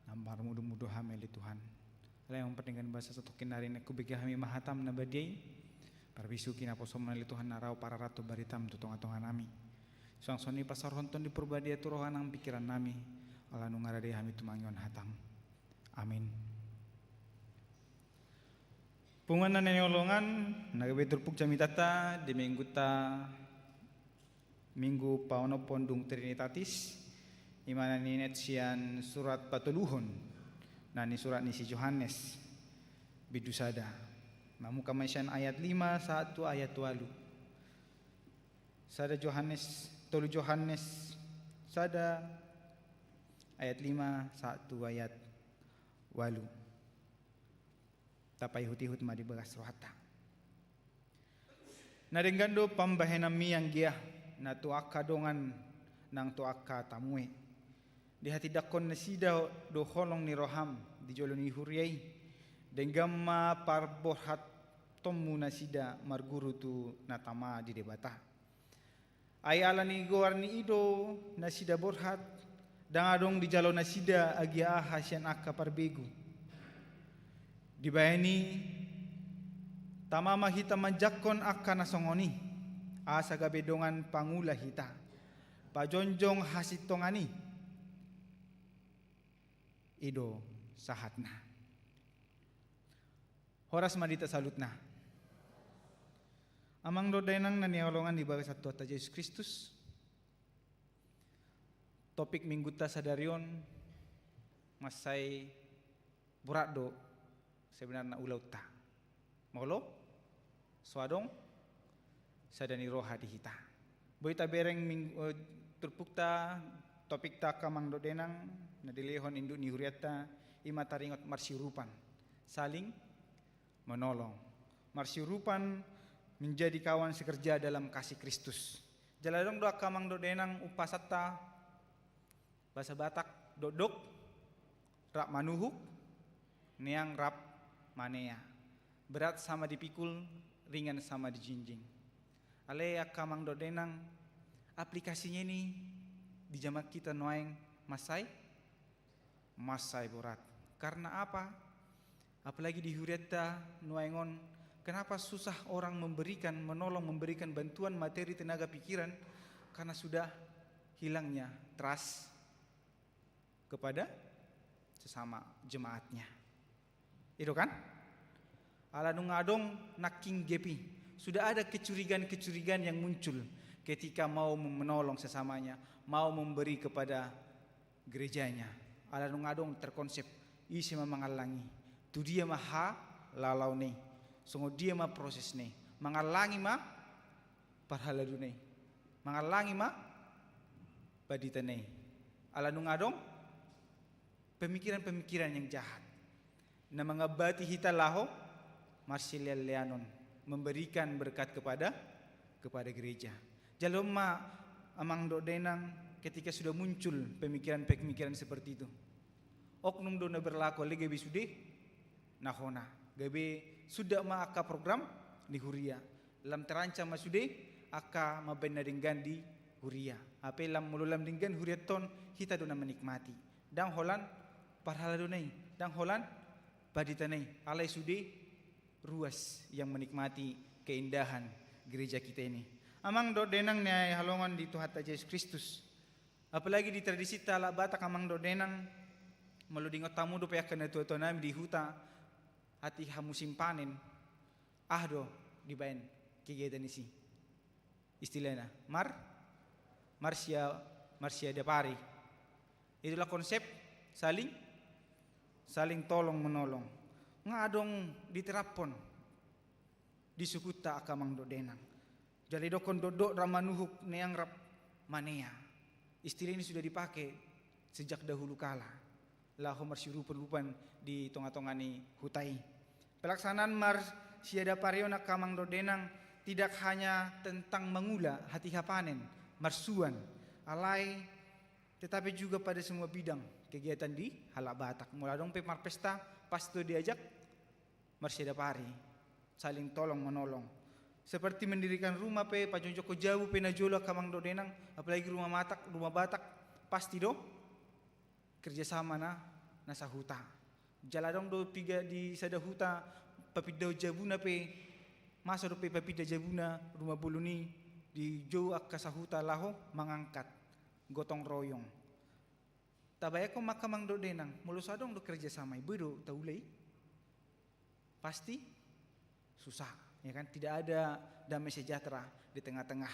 na marmudu-mudu hami ale Tuhan. Alai amang pardenggan basa, satongkin nari naeng hubege hami ma hataM na badia i. Parbisuhi naposoM ale Tuhan, na rau pararathon baritaM tu tonga-tonga nami. Suang songon i pasaorhon Tondi Porbadia tu roha nang pikiran nami, ala nunga rade hami tumangihon hataM. Amin. Punguan na nihaholongan, na gabe turpuk jamitanta di minggunta, Minggu paonomhon dung Trinitatis, i ma na ninean sian surat patoluhon na nisurat ni si Johannes, bindu sada. Mamungka ma sian ayat lima sahat tu ayat ualu. Sada Johannes, tolu Johannes sada, ayat lima sahat tu ayat ualu. Tapaihut-ihut ma di bagas rohanta. Na denggan do pambahenanmi anggia, na tu angka dongan nang tu angka tamue. Dihatindangkon nasida do holong ni roham di jolo ni huria i. Denggan ma parborhatonmu nasida marguru tu na tama di Debata. Ai ala ni goar ni i do nasida borhat, ndang adong dijalo nasida agia aha sian angka parbegu. Dibahen i, tama ma hita manjangkon angka na songon i, asa gabe dongan pangula hita, pajongjong hasintongan i. I do sahatna. Horas ma di hita saluhutna. Amang dohot dainang na nihaholongan di bagasan Tuhanta Jesus Kristus. Topik minggunta sadari on mansai borat do sebenarna ulaonta. Molo so adong sada ni roha di hita. Boi tabereng ming-, eh, turpukta, topikta angka amang dohot dainang na dilehon induk ni hurianta, i ma taringot marsiurupan, saling menolong. Marsiurupan, menjadi kawan sekerja dalam kasih Kristus. Jala adong do angka amang dohot dainang umpasanta, bahasa Batak, dokdok rap manuhuk, neang rap manea. Berat sama dipikul, ringan sama dijinjing. Alai angka amang dohot dainang, aplikasinya ini di zaman kita nuaeng mansai, mansai borat. Karena apa? Apalagi di hurianta nuaeng on, kenapa susah orang memberikan, menolong, memberikan bantuan materi, tenaga, pikiran? Karena sudah hilangnya trust kepada sesama jemaatnya. I do kan? Ala nunga adong nangkin gap i. Sudah ada kecurigaan-kecurigaan yang muncul ketika mau menolong sesamanya, mau memberi kepada gerejanya. Ala nunga adong terkonsep, ise ma mangallangi, tu dia ma halalaon i, songon dia ma prosesna i, mangallangi ma parhaladona i, mangallangi ma panditana i. Ala nunga adong pemikiran-pemikiran yang jahat na mangambati hita laho marsileanleanon, memberikan berkat kepada, kepada gereja. Jalo ma amang dohot dainang, ketika sudah muncul pemikiran-pemikiran seperti itu. Oknum do na berlaku, alai gabe sude na hona. Gabe suda ma angka program ni huria. Lam terancam ma sude angka mambahen na denggan di huria. Hape lam, molo lam denggan hurianta on, hita do na menikmati. Ndang holan parhaladona i, ndang holan panditana i, alai sude ruas yang menikmati keindahan gereja kita ini. Amang dohot dainang na nihaholongan di Tuhanta Jesus Kristus. Apalagi di tradisinta halak Batak, amang dohot dainang, molo diingot hamu dope angka natuatua nami di huta, hatiha musim panen, aha do dibahen kegiatan disi? Istilahna mar, marsia, marsiadapari. Itulah konsep saling, saling tolong menolong. Nga adong diterapkon di sukunta angka amang dohot dainang. Jala didokkon dokdok rap manuhuk, neang rap manea. Istilah ini sudah dipakai sejak dahulu kala laho marsiurupan-urupan di tonga-tonga ni huta i. Pelaksanaan marsiadapari on angka amang dohot dainang tidak hanya tentang mangula hatiha panen, marsuan, alai tetapi juga pada semua bidang kegiatan di halak Batak. Molo adong pe marpesta, pasti do diajak marsiadapari, saling tolong menolong. Seperti mendirikan rumah pe, pajongjongkon jabu pe na jolo angka amang dohot dainang, apalagi rumah matak, rumah Batak, pasti do kerjasama na, na sahuta. Jala adong do piga di sada huta, papindahon jabuna pe, masa dope papinda jabuna rumah bolon i, dijou angka sahuta laho mangangkat, gotong royong. Tabayangkon ma angka amang dohot dainang, molo so adong do kerjasama i, boi do taula i? Pasti susah, ya kan? Tidak ada damai sejahtera di tengah-tengah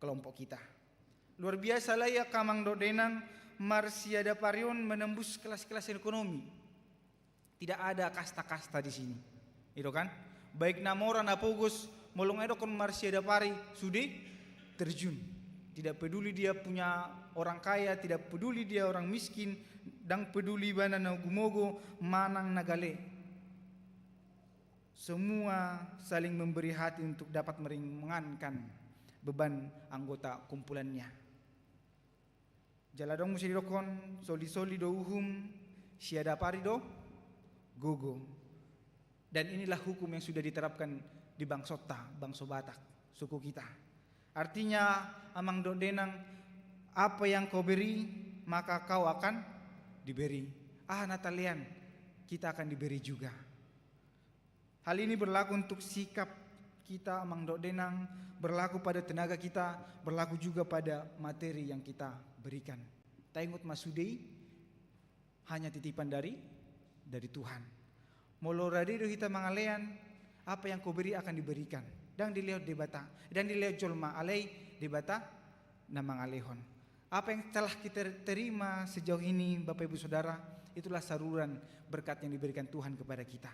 kelompok kita. Luar biasa alai angka amang dohot dainang, marsiadapari on menembus kelas-kelas ekonomi. Tidak ada kasta-kasta di sini. Itu kan? Baik na mora na pogos, molo nga didokkon marsiadapari, sude terjun. Tidak peduli dia punya orang kaya, tidak peduli dia orang miskin, ndang peduli ibana na ogumogo manang na gale. Semua saling memberi hati untuk dapat meringankan beban anggota kumpulannya. Jala adong muse didokkon, soli-soli do uhum, siadapari do gogo. Dan inilah hukum yang sudah diterapkan di bangsonta, bangso Batak, suku kita. Artinya, amang dohot dainang, apa yang kau beri, maka kau akan diberi. Aha na talean, kita akan diberi juga. Hal ini berlaku untuk sikap kita, amang dohot dainang, berlaku pada tenaga kita, berlaku juga pada materi yang kita berikan. Taingot ma, sude i hanya titipan dari, dari Tuhan. Molo rade do hita mangalean, apa yang kau beri akan diberikan. Ndang dilehon Debata, ndang dilehon jolma, alai Debata na mangalehon. Apa yang telah kita terima sejauh ini, Bapak Ibu Saudara, itulah saluran berkat yang diberikan Tuhan kepada kita.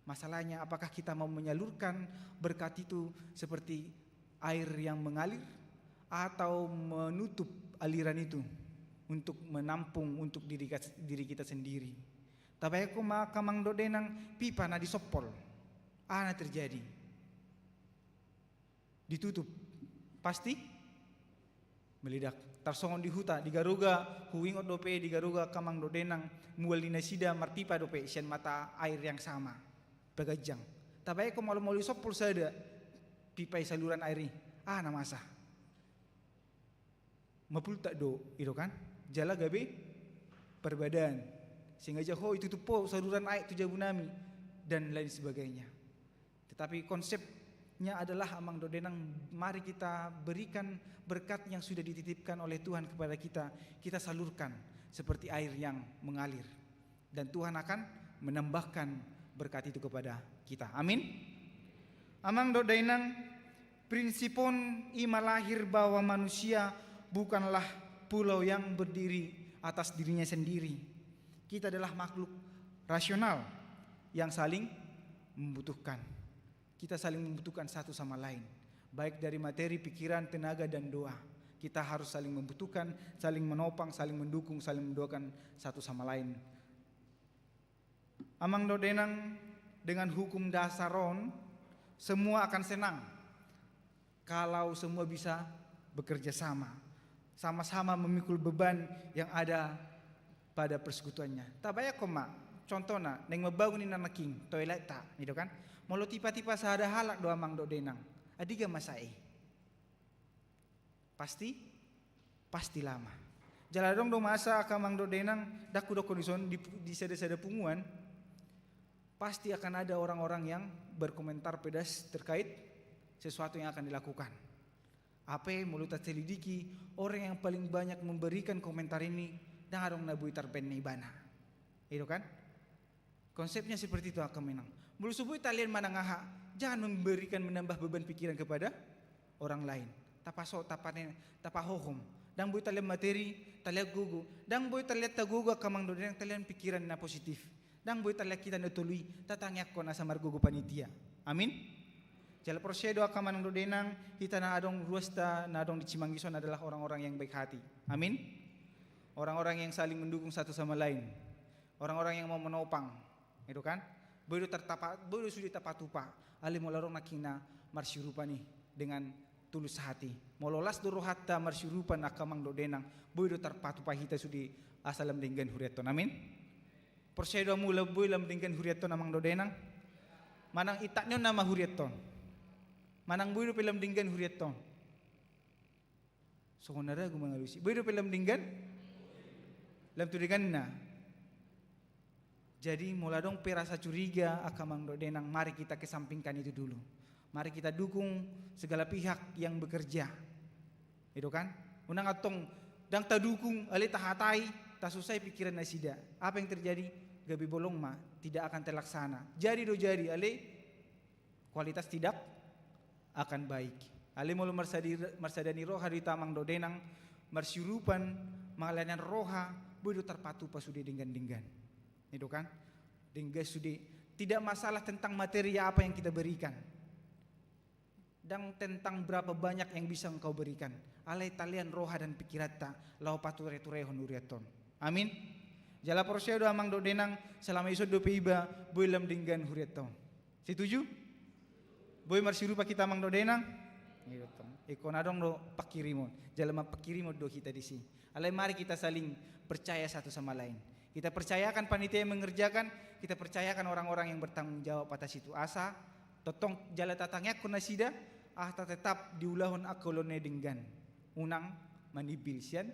Masalahnya, apakah kita mau menyalurkan berkat itu seperti air yang mengalir, atau menutup aliran itu untuk menampung untuk diri, diri kita sendiri? Tabayangkon ma angka amang dohot dainang, pipa na disompol, aha na terjadi? Ditutup, pasti meledak. Tarsongon di huta, di Garoga, huingot dope di Garoga angka amang dohot dainang, mual ni nasida marpipa dope sian mata air yang sama, paganjang. Tabayangkon molo, molo disompol sada pipa i, saluran air i, aha na masa? Mapultak do, itu kan? Jala gabe parbadaan. Sengaja ho ditutup ho saluran aek tu jabu nami, dan lain sebagainya. Tetapi konsepnya adalah, amang dohot dainang, mari kita berikan berkat yang sudah dititipkan oleh Tuhan kepada kita, kita salurkan seperti air yang mengalir. Dan Tuhan akan menambahkan berkat itu kepada kita. Amin. Amang dohot dainang, prinsip on i ma lahir bahwa manusia bukanlah pulau yang berdiri atas dirinya sendiri. Kita adalah makhluk rasional yang saling membutuhkan. Kita saling membutuhkan satu sama lain, baik dari materi, pikiran, tenaga, dan doa. Kita harus saling membutuhkan, saling menopang, saling mendukung, saling mendoakan satu sama lain. Amang dohot dainang, dengan hukum dasar on, semua akan senang kalau semua bisa bekerja sama, sama-sama memikul beban yang ada pada persekutuannya. Tabayangkon ma, contohna, naeng mambangun ninna nangkin toilet-ta, gitu kan? Molo tipa-tipa sada halak do, amang dohot dainang, andigan masa i? Pasti, pasti lama. Jala adong do masa, angka amang dohot dainang, ndang hudokkon dison, di, di sada-sada punguan, pasti akan ada orang-orang yang berkomentar pedas terkait sesuatu yang akan dilakukan. Alai molo taselidiki, orang yang paling banyak memberikan komentar ini, ndang adong na boi tarbaen ibana. Itu kan? Konsepnya seperti itu, angka amang. Molo so boi talean manang aha, jangan memberikan, menambah beban pikiran kepada orang lain. Tapaso, tapane, tapahohom. Ndang boi talean materi, talean gogo. Ndang boi talean tagogo, angka amang dohot dainang, talean pikiran na positif. Ndang boi talean hita na tolu i, tatangiangkon asa margogo panitia. Amin. Jala porsea do, angka amang dohot dainang, hita na adong ruasta, na adong di Cimanggis on adalah orang-orang yang baik hati. Amin. Orang-orang yang saling mendukung satu sama lain. Orang-orang yang mau menopang, itu kan? Boi do tartapa, boi do sude tapatupa. Alai molo adong nangkin na marsiurupan i dengan tulus hati, molo las do rohanta marsiurupan, angka amang dohot dainang, boi do tarpatupa hita sude asa lam denggan hurianton. Amin. Porsea do hamu lam, boi lam denggan hurianton, amang dohot dainang? Manang intak ni on nama hurianton? Manang boi dope lam denggan hurianta on? Songon na ragu mangalusi. Boi dope lam denggan? Lam tu dengganna. Jadi molo adong pe rasa curiga, angka amang dohot inang, mari kita kesampingkan itu dulu. Mari kita dukung segala pihak yang bekerja. Itu kan? Unang antong ndang tadukung, alai tahatai, tasusai pikiran nasida. Apa yang terjadi? Gabe bolong ma, tidak akan terlaksana. Jadi do jadi, alai kualitas tidak akan baik. Alai molo marsadi-, marsada ni roha do hita amang dohot inang, marsiurupan, mangalean roha, boi do tarpatupa sude denggan-denggan. Itu kan? Denggan sude. Tidak masalah tentang materi apa yang kita berikan. Ndang tentang berapa banyak yang bisa engkau berikan. Alai talean roha dan pikiranta, laho pature-turehon hurianta on. Amin. Jala porsea do amang dohot inang, selama ison dope iba, boi lam denggan hurianta on. Setuju? Boi marsiurupa hita amang dohot inang? Iya, tong. Ingkon adong do panghirimon. Jala manghirimon do hita disi. Alai mari kita saling percaya satu sama lain. Kita percayakan panitia yang mengerjakan, kita percayakan orang-orang yang bertanggung jawab atas itu. Asa tongtong jala tatangiangkon nasida, asa tetap diulahon angka ulaon na denggan. Unang manimbil sian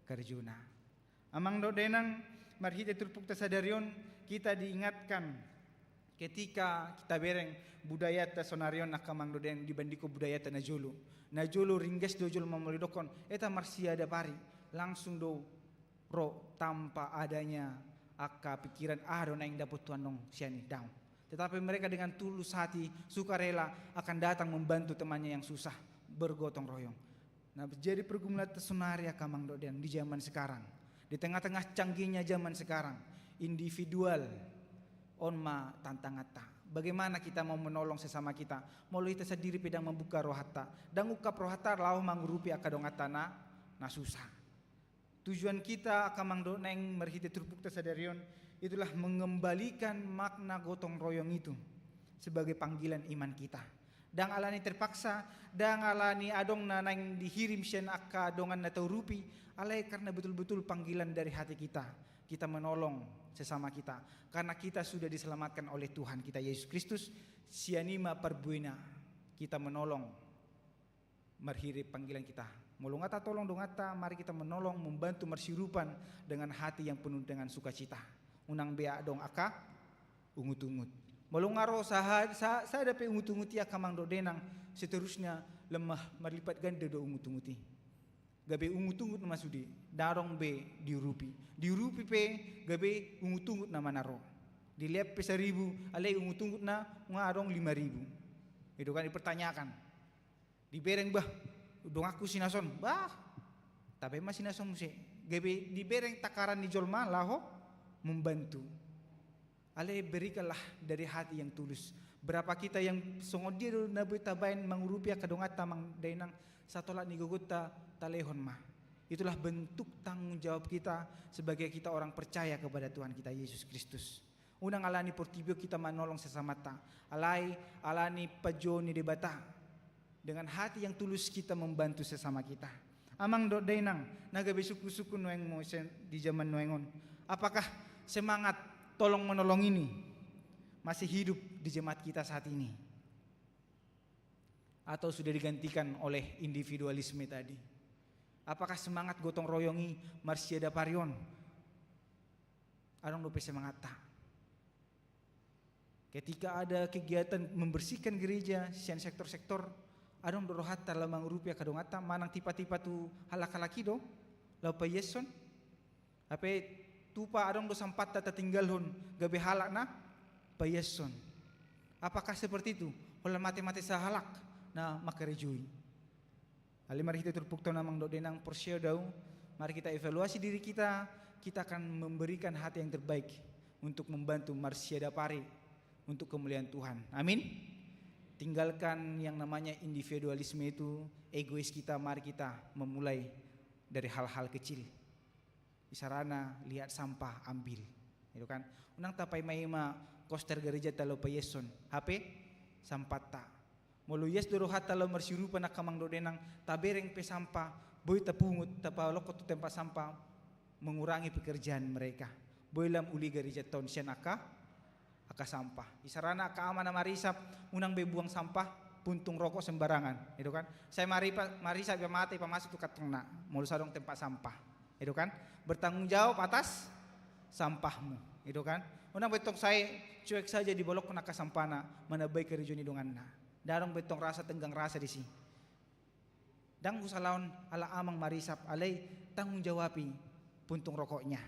karejona. Amang dohot inang, marhite turpukta sadari on, kita diingatkan ketika kita bereng budayata sonari on, angka amang dohot inang, dibandingkon budayata na jolo. Na jolo ringgas do jolma molo didokkon, eta marsiadap ari, langsung do ro tanpa adanya angka pikiran, aha do naeng dapot Tuhan on sian i, daong. Tetapi mereka dengan tulus hati, sukarela akan datang membantu temannya yang susah, bergotong royong. Nah, jadi pergumulanta sonari, angka amang dohot inang, di zaman sekarang, di tengah-tengah canggihnya zaman sekarang, individual on ma tantanganta. Bagaimana kita mau menolong sesama kita? Molo hita sandiri pe ndang mambuka rohanta, ndang ungkap rohanta laho mangurupi angka donganta na, na susah. Tujuan kita, angka amang dohot inang, marhite turpukta sadari on, itulah mengembalikan makna gotong royong itu sebagai panggilan iman kita. Ndang alani terpaksa, ndang alani adong na naeng dihirim sian angka dongan na taurupi, alai karena betul-betul panggilan dari hati kita. Kita menolong sesama kita karena kita sudah diselamatkan oleh Tuhan kita Yesus Kristus. Sian i ma parbuena kita menolong marhite panggilan kita. Molo nga tatolong donganta, mari kita menolong, membantu, marsiurupan dengan hati yang penuh dengan sukacita. Unang be adong angka ungut-ungut. Molo nga ro saha-, sa-, sada pe ungut-ungut i, angka amang dohot inang, seterusnya lemah marlipat ganda do ungut-ungut i. Gabe ungut-ungut nama sude, ndang adong be diurupi. Diurupi pe gabe ungut-ungut nama na ro. Dilehon pe saribu, alai ungut-ungut na nga adong lima ribu. Itu kan dipertanyakan. Dibereng, bah, donganku si na son, bah, tabaen ma si na son muse. Gabe dibereng takaran ni jolma laho membantu. Alai berikanlah dari hati yang tulus. Berapa kita yang songon dia do na boi tabaen mangurupi angka donganta, amang dohot inang, satolap ni gogonta talehon ma. Itulah bentuk tanggung jawab kita sebagai kita orang percaya kepada Tuhan kita Yesus Kristus. Unang alani portibi on hita manolong sesamanta, alai alani panjouon ni Debata. Dengan hati yang tulus kita membantu sesama kita. Amang dohot inang, na gabe sungkun-sungkun nuaeng muse di zaman nuaeng on. Apakah semangat tolong menolong ini masih hidup di jemaat kita saat ini? Atau sudah digantikan oleh individualisme tadi? Apakah semangat gotong royong i marsiadap ari on? Adong dope semanganta. Ketika ada kegiatan membersihkan gereja sian sektor-sektor, adong do rohanta laho mangurupi angka donganta, manang tipa-tipa tu halak-halak i do laho paiashon? Hape tupa adong do sampanta tatinggalhon gabe halak na paiashon? Apakah seperti itu? Holan mate-mate sahalak na mangkarejoi. Alai marhite turpukta on, amang dohot inang, porsea do ahu, mari kita evaluasi diri kita, kita akan memberikan hati yang terbaik untuk membantu marsiadap ari untuk kemuliaan Tuhan. Amin. Tinggalkan yang namanya individualisme itu, egois kita, mari kita memulai dari hal-hal kecil. Isarana lihat sampah, ambil. Itu kan. Unang tapaima-ima koster gerejanta laho paiashon, hape sampanta. Molo ias do rohanta laho marsiurupan, angka amang dohot inang, tabereng pe sampah, boi tapungut, tapalokhon tu tempat sampah, mengurangi pekerjaan mereka. Boi lam uli gerejanta on sian angka, angka sampah. Isarana angka ama na marisap, unang be buang sampah puntung rokok sembarangan, gitu kan? Sai mari pa-, mari sai mate pamasuk tu kantongna, molo sai adong tempat sampah, gitu kan? Bertanggung jawab atas sampahmu, gitu kan? Unang be tong sai cuek saja dibolongkon angka sampahna, manambai karejo ni donganna. Ndang adong be tong rasa tenggang rasa disi. Ndang husalahon ala amang marisap, alai tanggung jawabi puntung rokoknya.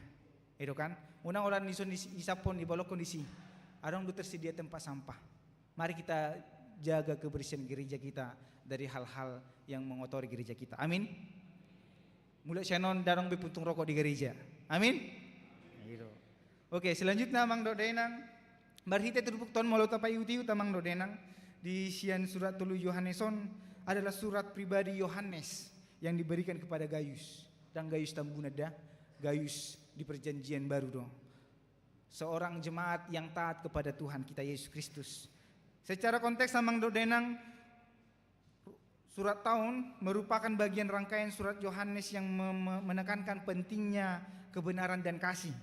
Itu kan? Unang holan dison dis-, isaphon dibolongkon disi. Adong do tersedia tempat sampah. Mari kita jaga kebersihan gereja kita dari hal-hal yang mengotori gereja kita. Amin. Mulai sian on ndang adong be puntung rokok di gereja. Amin. Gitu. Oke, selanjutnya amang dohot dainang. Marhite turpukta on molo tapaihut-ihut amang dohot dainang, di sian surat tolu Yohanes on adalah surat pribadi Yohanes yang diberikan kepada Gayus. Ndang Gayus Tambunan da, Gayus di perjanjian baru do. Seorang jemaat yang taat kepada Tuhan kita Yesus Kristus. Secara konteks amang dohot dainang, surat ta on merupakan bagian rangkaian surat Yohanes yang me-, me-, menekankan pentingnya kebenaran dan kasih.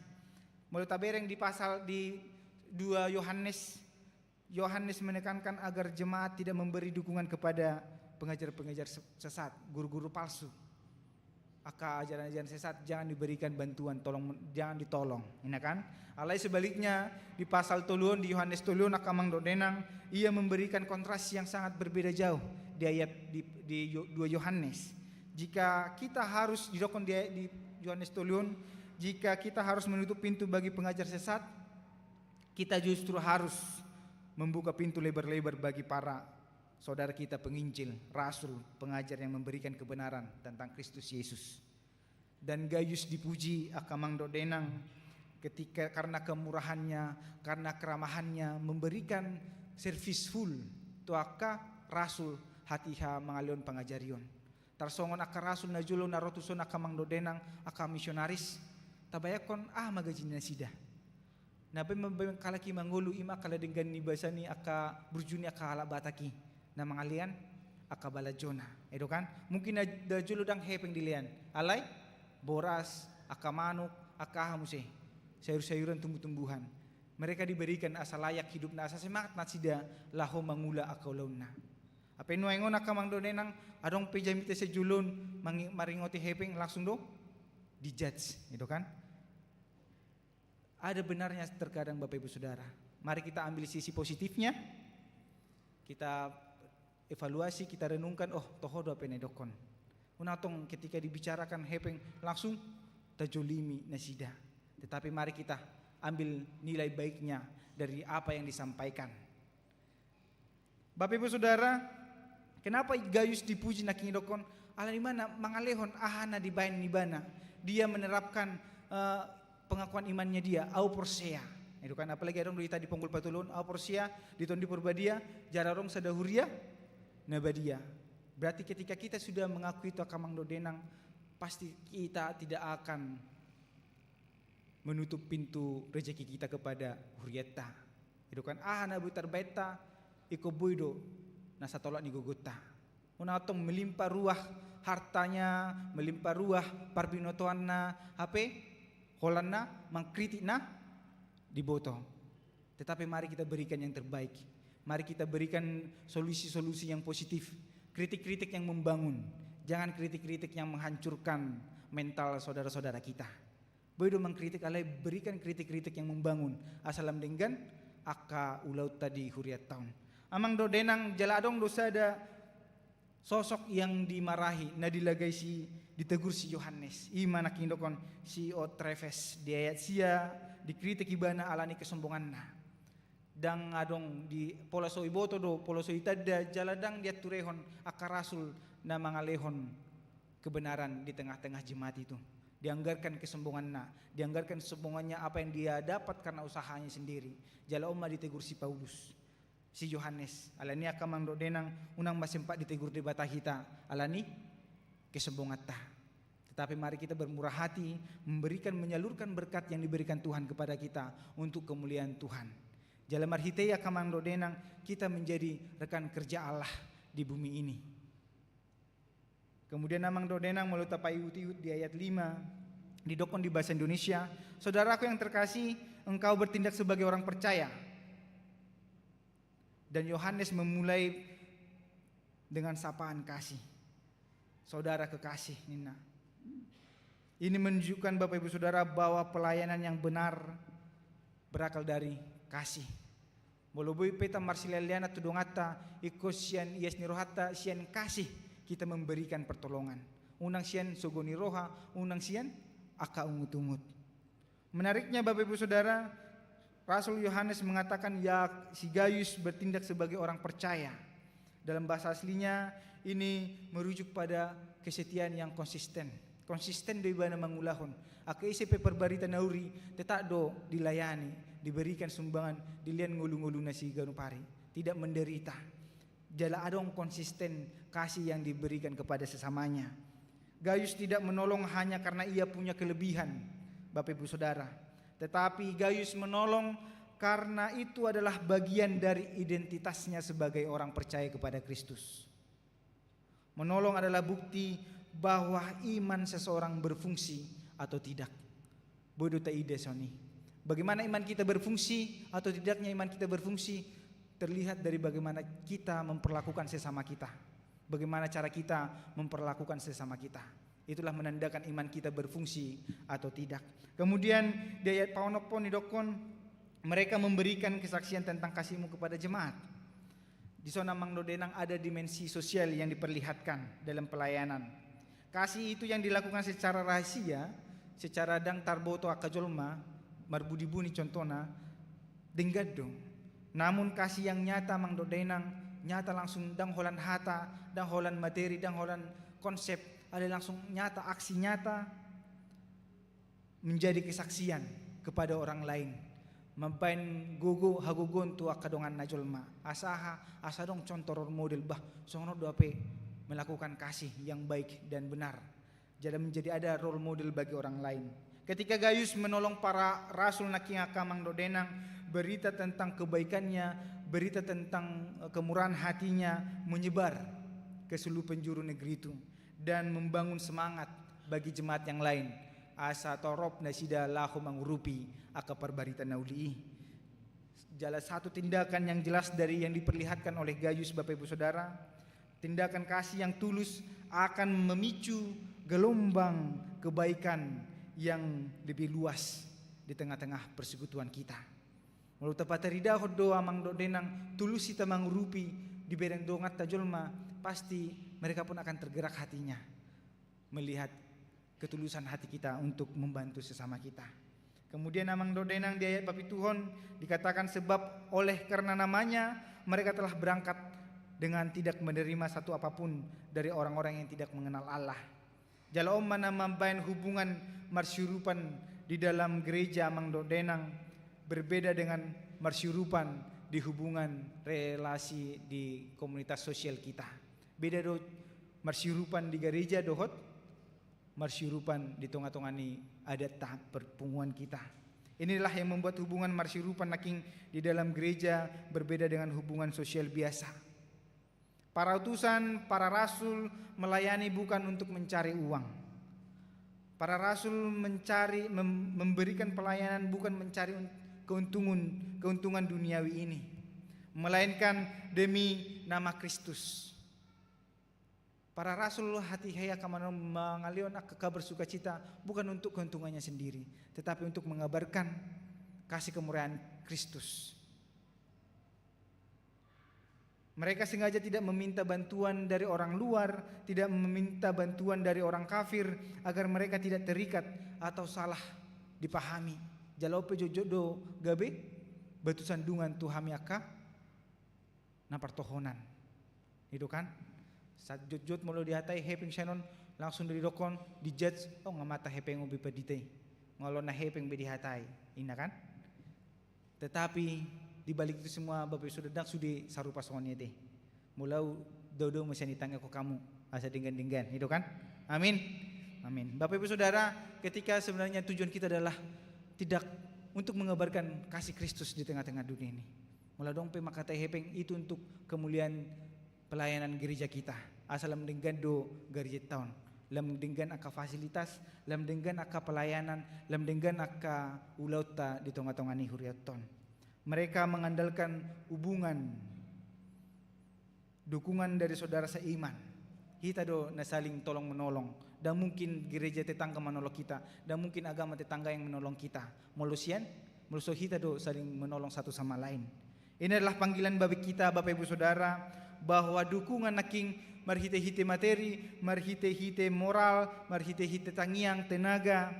Molo tabereng di pasal di dua Yohanes, Yohanes menekankan agar jemaat tidak memberi dukungan kepada pengajar-pengajar se-, sesat, guru-guru palsu. Angka ajaran-ajaran sesat jangan diberikan bantuan, tolong, jangan ditolong, ya kan? Alai sebaliknya, di pasal tolu on, di Yohanes tolu on, angka amang dohot dainang, ia memberikan kontras yang sangat berbeda jauh di ayat di, di Yo-, dua Yohanes. Jika kita harus, didokon di, di Yohanes tolu on, jika kita harus menutup pintu bagi pengajar sesat, kita justru harus membuka pintu lebar-lebar bagi para saudara kita penginjil, rasul, pengajar yang memberikan kebenaran tentang Kristus Yesus. Dan Gayus dipuji angka amang dohot dainang ketika karena kemurahannya, karena keramahannya memberikan servis full tu angka rasul hatiha mangalehon pangajarion. Tarsongon angka rasul na jolo na ro tuson angka amang dohot dainang, angka misionaris, tabayangkon aha ma gaji ni nasida. Na baen ma baen halak i mangolu, i ma angka na denggan ni basa ni angka burju ni angka halak Batak i, na mangalean angka balanjona, edo kan? Mungkin na, na jolo ndang hepeng dilean, alai boras, angka manuk, angka aha muse, sayur-sayuran, tumbuh-tumbuhan. Mereka diberikan asa layak hidupna, asa semangat nasida laho mangula angka ulaonna. Hape nuaeng on angka amang dohot dainang, adong pe jamita sai jolo on mangi-, maringoti hepeng, langsung do di-judge, gitu kan? Ada benarnya terkadang Bapak Ibu Saudara. Mari kita ambil sisi positifnya, kita evaluasi, kita renungkan, oh, toho do hape na didokkon. Unang tong ketika dibicarakan hepeng langsung tajolimi nasida. Tetapi mari kita ambil nilai baiknya dari apa yang disampaikan. Bapak Ibu Saudara, kenapa Gayus dipuji nangkin didokkon? Alani i ma na mangalehon aha na dibaen ibana. Dia menerapkan, eh, pengakuan imannya dia, au porsea. Itu kan, apalagi adong do hita di ponggol patoluhon, au porsea di Tondi Porbadia, jala adong sada huria na badia. Berarti ketika kita sudah mengakui itu angka amang dohot dainang, pasti kita tidak akan menutup pintu rezeki kita kepada huriatta. Itu kan, aha na boi tarbaenta, ingkon boi do na satolap ni gogonta. Unang tong melimpah ruah hartanya, melimpah ruah parbinotoanna, hape holan na mangkritik na diboto. Tetapi mari kita berikan yang terbaik. Mari kita berikan solusi-solusi yang positif. Kritik-kritik yang membangun. Jangan kritik-kritik yang menghancurkan mental saudara-saudara kita. Boi do mangkritik, alai berikan kritik-kritik yang membangun. Asa lam denggan angka ulaonta di huriatta on. Amang dohot dainang, jala adong do sada sosok yang dimarahi, na dilagasi, ditegur si Yohanes. I ma nangkin didokkon si Diotrefes di ayat sia, dikritik ibana alani kesombonganna. Ndang adong di, pola so iboto do, pola so itanda, jala ndang dianturehon angka rasul na mangalehon kebenaran di tengah-tengah jemaat itu. Dianggarkan kesombonganna, dianggarkan kesombongannya apa yang dia dapat karena usahanya sendiri. Jala on ma ditegur si Paulus, si Yohanes. Alani i angka amang dohot dainang, unang ma sempat ditegur Debata hita alani kesombonganta. Tetapi mari kita bermurah hati, memberikan, menyalurkan berkat yang diberikan Tuhan kepada kita untuk kemuliaan Tuhan. Jala marhite i angka amang dohot dainang, kita menjadi rekan kerja Allah di bumi ini. Kemudian amang dohot dainang, molo tapaihut-ihut di ayat lima, didokkon di bahasa Indonesia, "Saudaraku yang terkasih, engkau bertindak sebagai orang percaya." Dan Yohanes memulai dengan sapaan kasih. Saudara kekasih, ninna. Ini menunjukkan, Bapak Ibu Saudara, bahwa pelayanan yang benar berakal dari kasih. Molo boi pe hita marsileanleanan tu donganta, ingkon sian ias ni rohanta, sian kasih kita memberikan pertolongan. Unang sian sogo ni roha, unang sian angka ungut-ungut. Menariknya, Bapak Ibu Saudara, Rasul Yohanes mengatakan, ya, si Gayus bertindak sebagai orang percaya. Dalam bahasa aslinya, ini merujuk pada kesetiaan yang konsisten. Konsisten do ibana mangulahon. Angka ise pe parbarita na uli, tetap do dilayani, diberikan sumbangan, dilehon ngolu-ngoluna siganup ari. Tidak menderita. Jala adong konsisten kasih yang diberikan kepada sesamanya. Gayus tidak menolong hanya karena ia punya kelebihan, Bapak Ibu Saudara. Tetapi Gayus menolong karena itu adalah bagian dari identitasnya sebagai orang percaya kepada Kristus. Menolong adalah bukti bahwa iman seseorang berfungsi atau tidak. Boi do taida songon i. Bagaimana iman kita berfungsi atau tidaknya iman kita berfungsi terlihat dari bagaimana kita memperlakukan sesama kita. Bagaimana cara kita memperlakukan sesama kita. Itulah menandakan iman kita berfungsi atau tidak. Kemudian di ayat paonomhon didokkon, mereka memberikan kesaksian tentang kasihmu kepada jemaat. Di son, Amang dohot Inang, ada dimensi sosial yang diperlihatkan dalam pelayanan. Kasih itu yang dilakukan secara rahasia, secara ndang tarboto angka jolma, marbuni-buni contohna, denggan do. Namun kasih yang nyata, Amang dohot Inang, nyata langsung, ndang holan hata, ndang holan materi, ndang holan konsep, alai langsung nyata, aksi nyata, menjadi kesaksian kepada orang lain, mambahen gogo, hagogoon tu angka donganna jolma. Asa aha? Asa adong contoh, role model, bah, songon on do au pe melakukan kasih yang baik dan benar. Jala menjadi ada role model bagi orang lain. Ketika Gayus menolong para rasul nangkin, angka Amang dohot Inang, berita tentang kebaikannya, berita tentang, eh, kemurahan hatinya menyebar ke seluruh penjuru negeri itu dan membangun semangat bagi jemaat yang lain, asa torop nasida laho mangurupi angka parbarita na uli i. Jala satu tindakan yang jelas dari yang diperlihatkan oleh Gayus, Bapak Ibu Saudara, tindakan kasih yang tulus akan memicu gelombang kebaikan yang lebih luas di tengah-tengah persekutuan kita. Molo tapataridahon do, Amang dohot Inang, tulus hita mangurupi, dibereng donganta jolma, pasti mereka pun akan tergerak hatinya melihat ketulusan hati kita untuk membantu sesama kita. Kemudian, Amang dohot Inang, di ayat papituhon dikatakan, sebab oleh karena namanya mereka telah berangkat dengan tidak menerima satu apapun dari orang-orang yang tidak mengenal Allah. Jala on ma na mambahen hubungan marsiurupan di dalam gereja, Amang dohot Inang, berbeda dengan marsiurupan di hubungan relasi di komunitas sosial kita. Beda do marsiurupan di gareja dohot marsiurupan di tonga-tonga ni adatta, perpunguan kita. Inilah yang membuat hubungan marsiurupan nangkin di dalam gereja berbeda dengan hubungan sosial biasa. Para utusan, para rasul melayani bukan untuk mencari uang. Para rasul mencari, mem-, memberikan pelayanan bukan mencari un-, keuntungan, keuntungan duniawi ini, melainkan demi nama Kristus. Para rasul hatiha i angka mano-, mangalehon angka kabar sukacita bukan untuk keuntungannya sendiri, tetapi untuk mengabarkan kasih kemurahan Kristus. Mereka sengaja tidak meminta bantuan dari orang luar, tidak meminta bantuan dari orang kafir, agar mereka tidak terikat atau salah dipahami. Jala on pe jotjot do gabe batu sandungan tu hami angka na partohonan. I do kan? Sahat jotjot molo dihatai hepeng sian on, langsung do didokkon, di-judge, oh, nga mata hepeng on be pandita i. Nga olo na hepeng be dihatai. Inna kan? Tetapi di balik itu semua, Bapak Ibu Saudara, ndang sude sarupa songon i ate. Molo au, dao-dao ma sian i, tangiangkon hamu asa denggan-denggan, i do kan? Amin. Amin. Bapak Ibu Saudara, ketika sebenarnya tujuan kita adalah tidak untuk mengabarkan kasih Kristus di tengah-tengah dunia ini. Molo adong pe manghatai hepeng, itu untuk kemuliaan pelayanan gereja kita. Asa lam denggan do garejanta on, lam denggan angka fasilitas, lam denggan angka pelayanan, lam denggan angka ulaonta di tonga-tonga ni hurianta on. Mereka mengandalkan hubungan dukungan dari saudara seiman. Hita do na saling tolong menolong. Ndang mungkin gereja tetangga manolong hita, ndang mungkin agama tetangga yang menolong kita. Molo sian, molo so hita do saling menolong satu sama lain. Ini adalah panggilan bagi kita, Bapak Ibu Saudara, bahwa dukungan nangkin marhite-hite materi, marhite-hite moral, marhite-hite tangiang, tenaga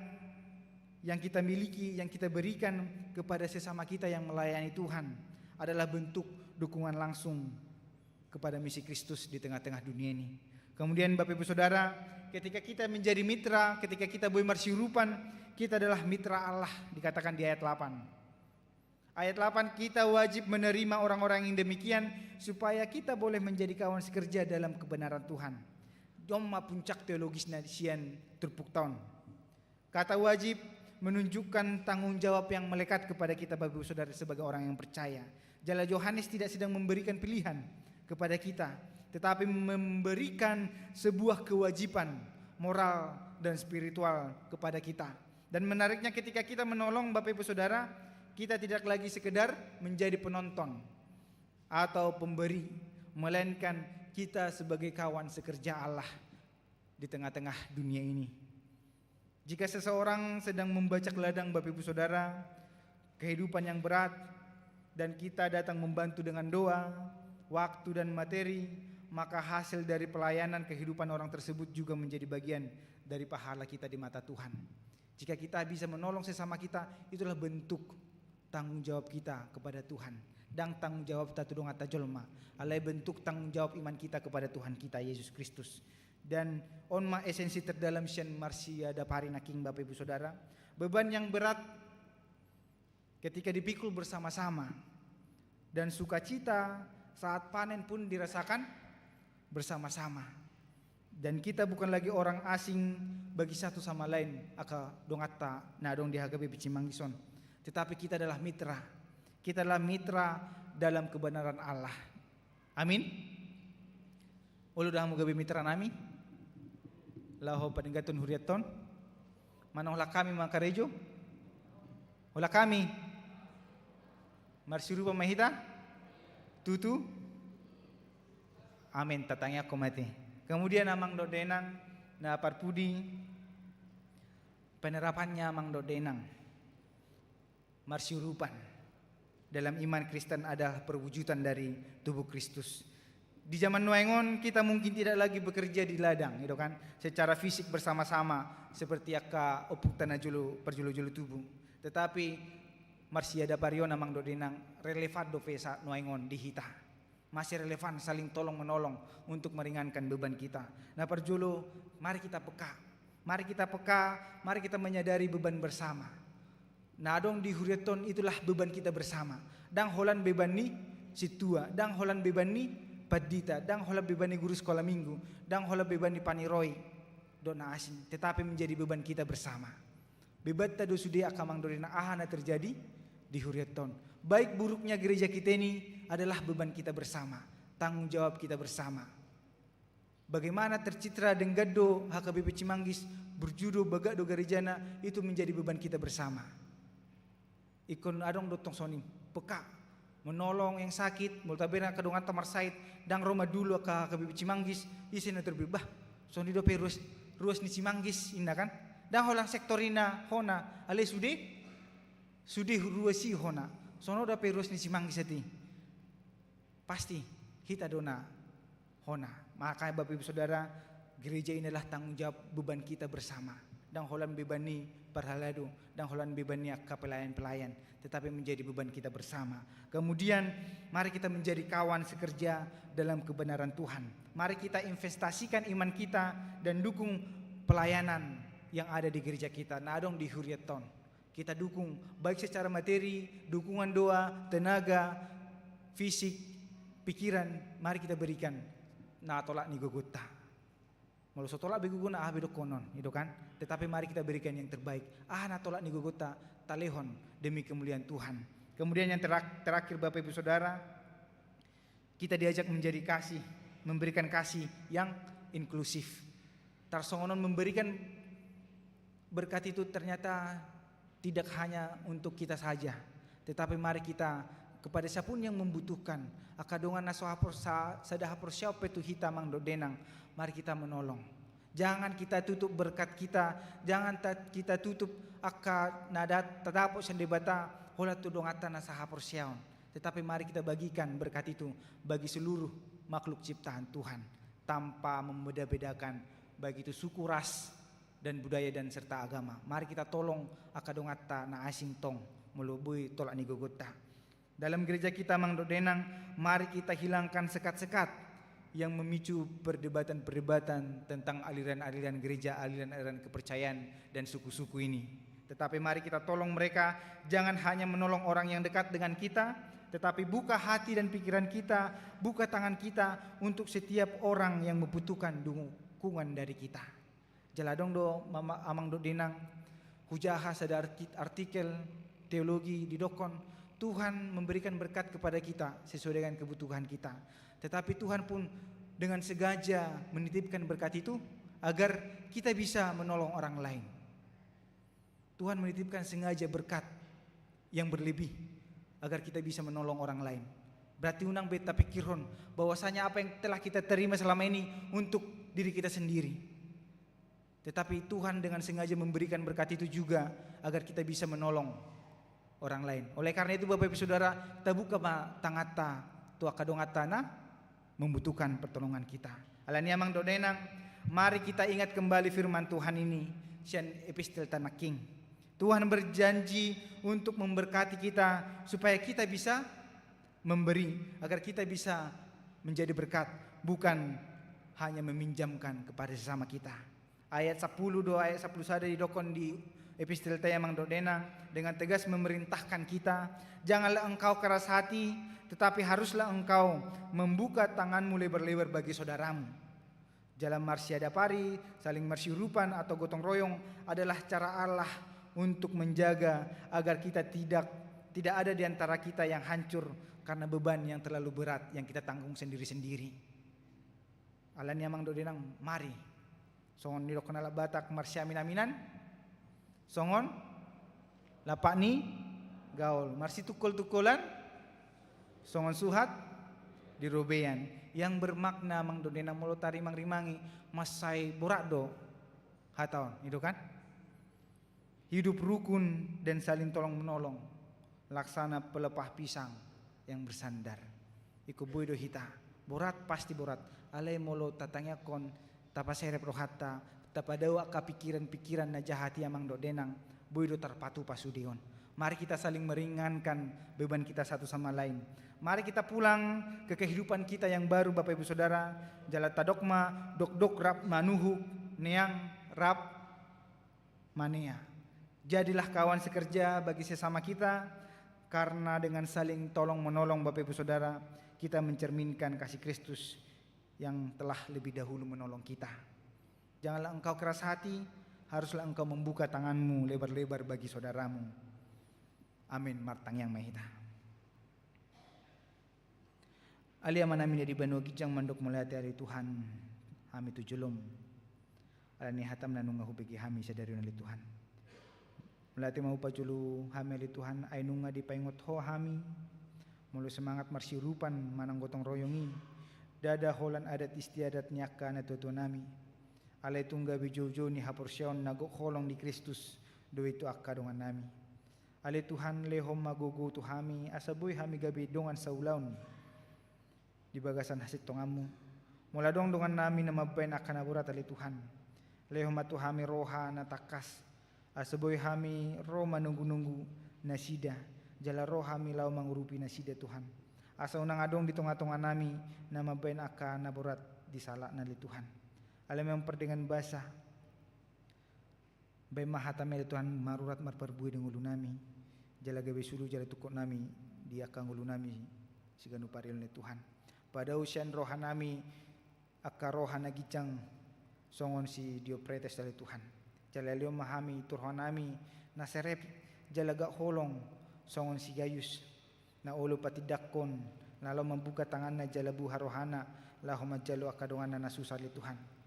yang kita miliki, yang kita berikan kepada sesama kita yang melayani Tuhan adalah bentuk dukungan langsung kepada misi Kristus di tengah-tengah dunia ini. Kemudian, Bapak Ibu Saudara, ketika kita menjadi mitra, ketika kita boi marsiurupan, kita adalah mitra Allah, dikatakan di ayat delapan. Ayat delapan, kita wajib menerima orang-orang yang demikian supaya kita boleh menjadi kawan sekerja dalam kebenaran Tuhan. On ma puncak teologisna sian turpukta on. Kata wajib menunjukkan tanggung jawab yang melekat kepada kita, Bapak Ibu Saudara, sebagai orang yang percaya. Jala Yohanes tidak sedang memberikan pilihan kepada kita, tetapi memberikan sebuah kewajiban moral dan spiritual kepada kita. Dan menariknya, ketika kita menolong, Bapak Ibu Saudara, kita tidak lagi sekedar menjadi penonton atau pemberi, melainkan kita sebagai kawan sekerja Allah di tengah-tengah dunia ini. Jika seseorang sedang membajak ladang, Bapak Ibu Saudara, kehidupan yang berat, dan kita datang membantu dengan doa, waktu, dan materi, maka hasil dari pelayanan kehidupan orang tersebut juga menjadi bagian dari pahala kita di mata Tuhan. Jika kita bisa menolong sesama kita, itulah bentuk tanggung jawab kita kepada Tuhan. Ndang tanggung jawabta tu donganta jolma, alai bentuk tanggung jawab iman kita kepada Tuhan kita, Yesus Kristus. Dan on ma esensi terdalam sian marsiadapari nangkin, Bapak Ibu Saudara. Beban yang berat ketika dipikul bersama-sama, dan sukacita saat panen pun dirasakan bersama-sama. Dan kita bukan lagi orang asing bagi satu sama lain, angka donganta na adong di H K B P Cimanggis on. Tetapi kita adalah mitra. Kita adalah mitra dalam kebenaran Allah. Amin. Olo do hamu gabe mitra nami laho padengganhon hurianta on. Manang holan hami ma karejo? Holan hami. Marsiurupan ma hita? Tutu? Amin, tatangiangkon ma i. Kemudian, amang dohot dainang na parpudi, penerapannya, amang dohot dainang, marsiurupan dalam iman Kristen adalah perwujudan dari tubuh Kristus. Di zaman nuaeng on, kita mungkin tidak lagi bekerja di ladang, gitu kan, secara fisik bersama-sama seperti angka ompunta na jolo, parjolo-jolo tubu. Tetapi marsiadapari on, amang dohot dainang, relevan dope saat nuaeng on di hita. Masih relevan saling tolong menolong untuk meringankan beban kita. Na parjolo, mari kita peka. Mari kita peka, mari kita menyadari beban bersama na adong di hurianta on, itulah beban kita bersama. Ndang holan beban ni sintua, ndang holan beban ni pandita, ndang holan beban ni guru sekolah minggu, ndang holan beban ni paniroi dohot na asing, tetapi menjadi beban kita bersama. Bebanta do sude, angka amang dohot dainang, aha na terjadi di hurianta on. Baik buruknya gereja kita ini adalah beban kita bersama, tanggung jawab kita bersama. Bagaimana tercitra denggan do H K B P Cimanggis, burju do, bagak do garejana, itu menjadi beban kita bersama. Ingkon adong do tong songon i, peka menolong yang sakit, molo tabereng angka donganta marsahit, ndang ro mandulu angka H K B P Cimanggis, ise na terlebih, bah, songon i dope ruas, ruas ni Cimanggis, ninna kan. Ndang holan sektor i na hona, alai sude, sude ruas i hona. Songon on dope ruas ni Cimanggis ate. Pasti hita do na hona. Makanya, Bapak Ibu Saudara, gereja ini adalah tanggung jawab, beban kita bersama. Ndang holan beban ni parhalado, ndang holan beban ni angka pelayan-pelayan, tetapi menjadi beban kita bersama. Kemudian, mari kita menjadi kawan sekerja dalam kebenaran Tuhan. Mari kita investasikan iman kita dan dukung pelayanan yang ada di gereja kita, na adong di hurianta on. Kita dukung, baik secara materi, dukungan doa, tenaga, fisik, pikiran, mari kita berikan na tolap ni gogonta. Molo so tolap be gogona, aha be dohonon, gitu kan? Tetapi mari kita berikan yang terbaik. Aha na tolap ni gogonta, talehon demi kemuliaan Tuhan. Kemudian yang terak-, terakhir, Bapak Ibu Saudara, kita diajak menjadi kasih, memberikan kasih yang inklusif. Tarsongon on, memberikan berkat itu ternyata tidak hanya untuk kita saja, tetapi mari kita kepada siapapun yang membutuhkan. Angka dongan na so hapor-, sa-, sada haporseaon pe tu hita, amang dohot inang, mari kita menolong. Jangan kita tutup berkat kita, jangan ta-, kita tutup angka na da-, tadapot sian Debata holan tu donganta na sahaporseaon. Tetapi mari kita bagikan berkat itu bagi seluruh makhluk ciptaan Tuhan, tanpa membeda-bedakan, baik itu suku, ras, dan budaya, dan serta agama. Mari kita tolong angka donganta na asing tong, molo boi tolap ni gogonta. Dalam gereja kita, amang dohot inang, mari kita hilangkan sekat-sekat yang memicu perdebatan-perdebatan tentang aliran-aliran gereja, aliran-aliran kepercayaan, dan suku-suku ini. Tetapi mari kita tolong mereka, jangan hanya menolong orang yang dekat dengan kita, tetapi buka hati dan pikiran kita, buka tangan kita untuk setiap orang yang membutuhkan dukungan dari kita. Jala adong do, mama-, amang dohot inang, hujaha sada arti-, artikel teologi didokkon, Tuhan memberikan berkat kepada kita sesuai dengan kebutuhan kita. Tetapi Tuhan pun dengan sengaja menitipkan berkat itu agar kita bisa menolong orang lain. Tuhan menitipkan sengaja berkat yang berlebih agar kita bisa menolong orang lain. Berarti unang be tapikirhon bahwasanya apa yang telah kita terima selama ini untuk diri kita sendiri. Tetapi Tuhan dengan sengaja memberikan berkat itu juga agar kita bisa menolong orang lain. Oleh karena itu, Bapak Ibu Saudara, tabuka ma tanganta tu angka donganta na membutuhkan pertolongan kita. Alani i, amang dohot inang, mari kita ingat kembali firman Tuhan ini sian epistelta nangkin. Tuhan berjanji untuk memberkati kita supaya kita bisa memberi, agar kita bisa menjadi berkat, bukan hanya meminjamkan kepada sesama kita. Ayat sapuluh do, ayat sapuluh sada didokkon di epistelta i, amang dohot inang, dengan tegas memerintahkan kita, "Janganlah engkau keras hati, tetapi haruslah engkau membuka tanganmu lebar-lebar bagi saudaramu." Jala marsiadapari, saling marsiurupan atau gotong royong adalah cara Allah untuk menjaga agar kita tidak, tidak ada di antara kita yang hancur karena beban yang terlalu berat yang kita tanggung sendiri-sendiri. Alani i, amang dohot inang, mari. Songon nidokkon halak Batak, marsiamin-aminan songon lapak ni gaol, marsitungkol-tungkolan songon suhat di robean. Yang bermakna, amang dohot inang, molo tarimang-rimangi, mansai borat do hata on, i do kan? Hidup rukun dan saling tolong-menolong, laksana pelepah pisang yang bersandar. Ingkon boi do hita. Borat, pasti borat. Alai molo tatangiangkon, tapaserep rohanta, tapadao angka pikiran-pikiran na jahat i, amang dohot inang, boi do tarpatupa sude on. Mari kita saling meringankan beban kita satu sama lain. Mari kita pulang ke kehidupan kita yang baru, Bapak Ibu Saudara. Jala tadok ma, dokdok rap manuhuk, neang rap manea. Jadilah kawan sekerja bagi sesama kita, karena dengan saling tolong-menolong, Bapak Ibu Saudara, kita mencerminkan kasih Kristus yang telah lebih dahulu menolong kita. Janganlah engkau keras hati, haruslah engkau membuka tanganmu lebar-lebar bagi saudaramu. Amin. Martangiang ma hita. Ale Amanami na di banua ginjang, mandok mauliate ale Tuhan hami tu jolom, alani hatam na nunga hubege hami sadari on ale Tuhan. Mauliate ma hupajolo hami ale Tuhan, ai nunga dipaingot Ho hami, molo semangat marsiurupan manang gotong royong i, ndada holan adat istiadat ni angka natuatuanami. Alai tung gabe joujou ni haporseaon na gok holong di Kristus do i tu angka dongannami. Ale Tuhan, lehon ma gogo tu hami, asa boi hami gabe dongan saulaon di bagasan hasintonganmu. Molo adong dongannami na mambaen angka na borat ale Tuhan, lehon ma tu hami roha na tangkas, asa boi hami ro manunggu-nunggu nasida, jala ro hami laho mangurupi nasida Tuhan. Asa unang adong di tonga-tonganami na mambaen angka na borat di salakna ale Tuhan. Alai memang pardenggan basa, baen ma hatami ale Tuhan marurat marparbue di ngolunami, jala gabe sulu jala tungkotnami di angka ngolunami siganup ari ale Tuhan. Padao sian rohanami angka roha na ginjang songon si Diotrefes ale Tuhan. Jala lehon ma hami tu rohanami na serep jala gok holong songon si Gayus, na olo patindangkon na laho mambuka tanganna jala buha rohana laho manjalo angka donganna na susah ale Tuhan.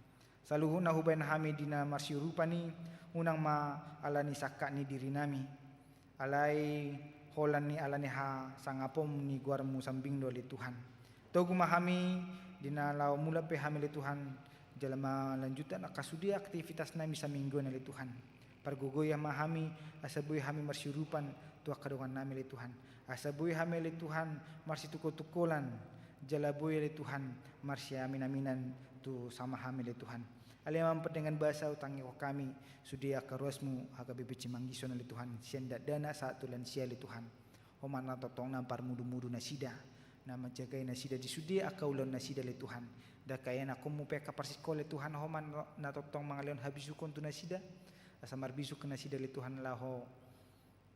Saluhutna hubaen hami di na marsiurupan i, unang ma alani sangkap ni dirinami, alai holan ni ala ni hasangapon ni goarmu sambing do ale Tuhan. Togu ma hami di na laho mulak pe hami ale Tuhan, jala malanjuthon angka sude aktivitasnami saminggu on ale Tuhan. Pargogoi ma hami, asa boi hami marsiurupan tu angka dongannami ale Tuhan. Asa boi hami ale Tuhan marsitungkoltungkolan, jala boi ale Tuhan marsiaminaminan tu sama hami ale Tuhan. Ale Amang pardenggan basa, hutangihon hami sude angka ruasmu H K B P Cimanggiso on ale Tuhan, sian dakdanak sahat tu lansia ale Tuhan. Ho ma na tongtong na parmudumudu nasida, na manjagai nasida di sude angka ulaon nasida ale Tuhan. Ndang angka ianakhonmu pe angka parsikola ale Tuhan, ho ma na tongtong mangalehon habisukon tu nasida, asa marbisuk nasida ale Tuhan laho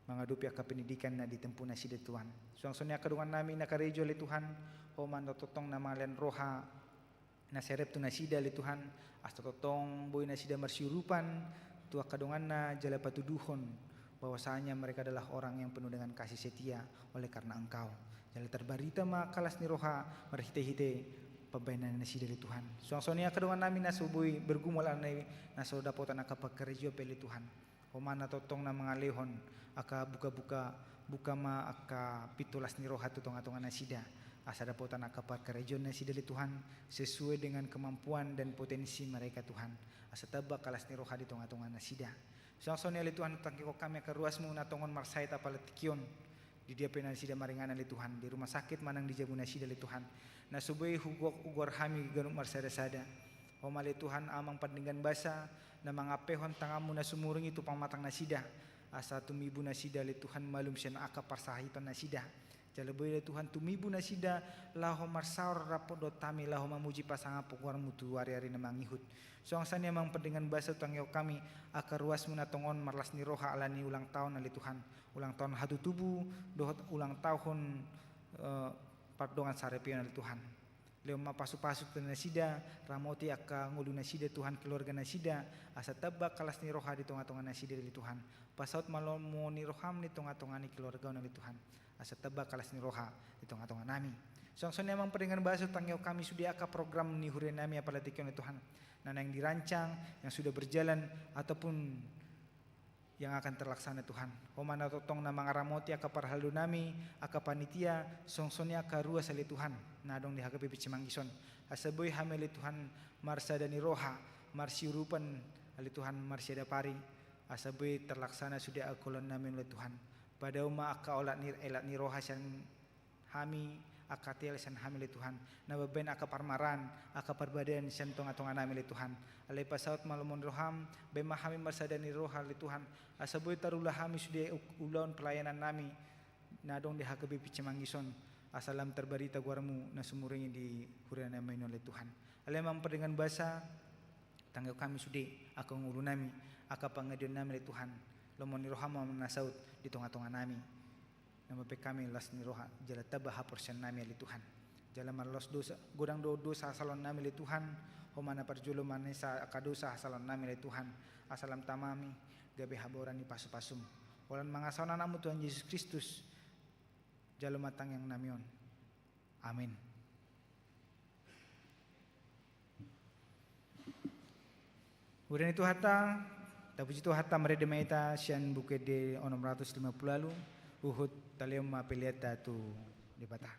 mangadopi angka pendidikan na ditempuh nasida Tuhan. Suang songon i angka dongannami na karejo ale Tuhan, ho ma na tongtong na mangalehon roha na serep tu nasida ale Tuhan, asa tongtong boi nasida marsiurupan tu angka donganna jala patuduhon bahwasanya mereka adalah orang yang penuh dengan kasih setia oleh karena Engkau. Jala tarbarita ma angka las ni roha marhitehite pambahenan nasida ale Tuhan. Suang songon i angka dongannami na so boi bergumul alani na so dapotan angka pangkarejoan pe ale Tuhan. Ho ma na tongtong na mangalehon angka bukabuka, buka ma angka pintu las ni roha tu tongatonga nasida, asa dapotan angka pangkarejoan nasida ale Tuhan, sesuai dengan kemampuan dan potensi mereka Tuhan, asa tamba angka las ni roha di tongatonga nasida. Suang songon i ale Tuhan, hutangihon hami angka ruasmu na tongon marsahit apala tingki on, di dia pe nasida maringanan ale Tuhan, di rumah sakit manang di jabu nasida ale Tuhan, na so boi hugok hugoar hami ganup marsadasada. Ho ma ale Tuhan Amang pardenggan basa, na mangampehon tanganmu na sumurung i tu pamatang nasida, asa tumibu nasida ale Tuhan malum sian angka parsahiton nasida. Jala boi ale Tuhan tumibu nasida laho marsaor rap dohot hami laho mamuji pasangap goarmu tu ariari na mangihut. Suang songon i Amang pardenggan basa, hutangihon hami angka ruasmu na tongon marlas ni roha alani ulang taon ale Tuhan, ulang taon hatutubu dohot ulang taon, eh, pardongan saripeon ale Tuhan. Lehon ma pasupasu tu nasida, ramoti angka ngolu nasida Tuhan, keluarga nasida, asa tamba angka las ni roha di tongatonga nasida ale Tuhan. Pasaut ma lomo ni roham di tongatonga ni keluarga on ale Tuhan, asa tamba angka las ni roha di tongatonga nami. Suang songon i Amang pardenggan basa, hutangihon hami sude angka program ni huria nami apala tingki on ale Tuhan, na naeng dirancang, yang sudah berjalan ataupun yang akan terlaksana Tuhan. Ho ma na tongtong na mangaramoti angka parhalado nami, angka panitia, suang songon i angka ruas ale Tuhan na adong di H K B P Cimanggiso on, asa boi hami ale Tuhan marsada ni roha, marsiurupan ale Tuhan, marsiadapari, asa boi terlaksana sude angka ulaon nami ale Tuhan. Padao ma angka olat ni, elat ni roha sian hami, angka teal sian hami ale Tuhan, na mambahen angka parmaraan, angka parbadaan sian tongatonga nami ale Tuhan. Alai pasaut ma lomo ni roham, bahen ma hami marsada ni roha ale Tuhan, asa boi tarula hami sude u-, ulaon pelayanan nami na adong di H K B P Cimanggiso on, asa lam tarbarita goarmu na sumurung i di huria nami on ale Tuhan. Ale Amang pardenggan basa, hutangihon hami sude angka ngolu nami, angka pangaduan nami ale Tuhan, lomo ni roham ma na saut di tongatonga nami. Na mambahen hami las ni roha, jala tamba haporseaon nami ale Tuhan. Jala marlos dosa, godang do dosa hasalaon nami ale Tuhan, ho ma na parjolo manesa angka dosa hasalaon nami ale Tuhan, asa lam tama hami gabe habaoran ni pasupasum. Holan mangasahon anakmu Tuhan Jesus Kristus, jalo ma tangiang nami on. Amin. Huria ni Tuhanta, tapuji Tuhanta, marende ma hita sian Buku Ende onom ratus lima pulu ualu, huhut talehon ma peleanta tu Debata.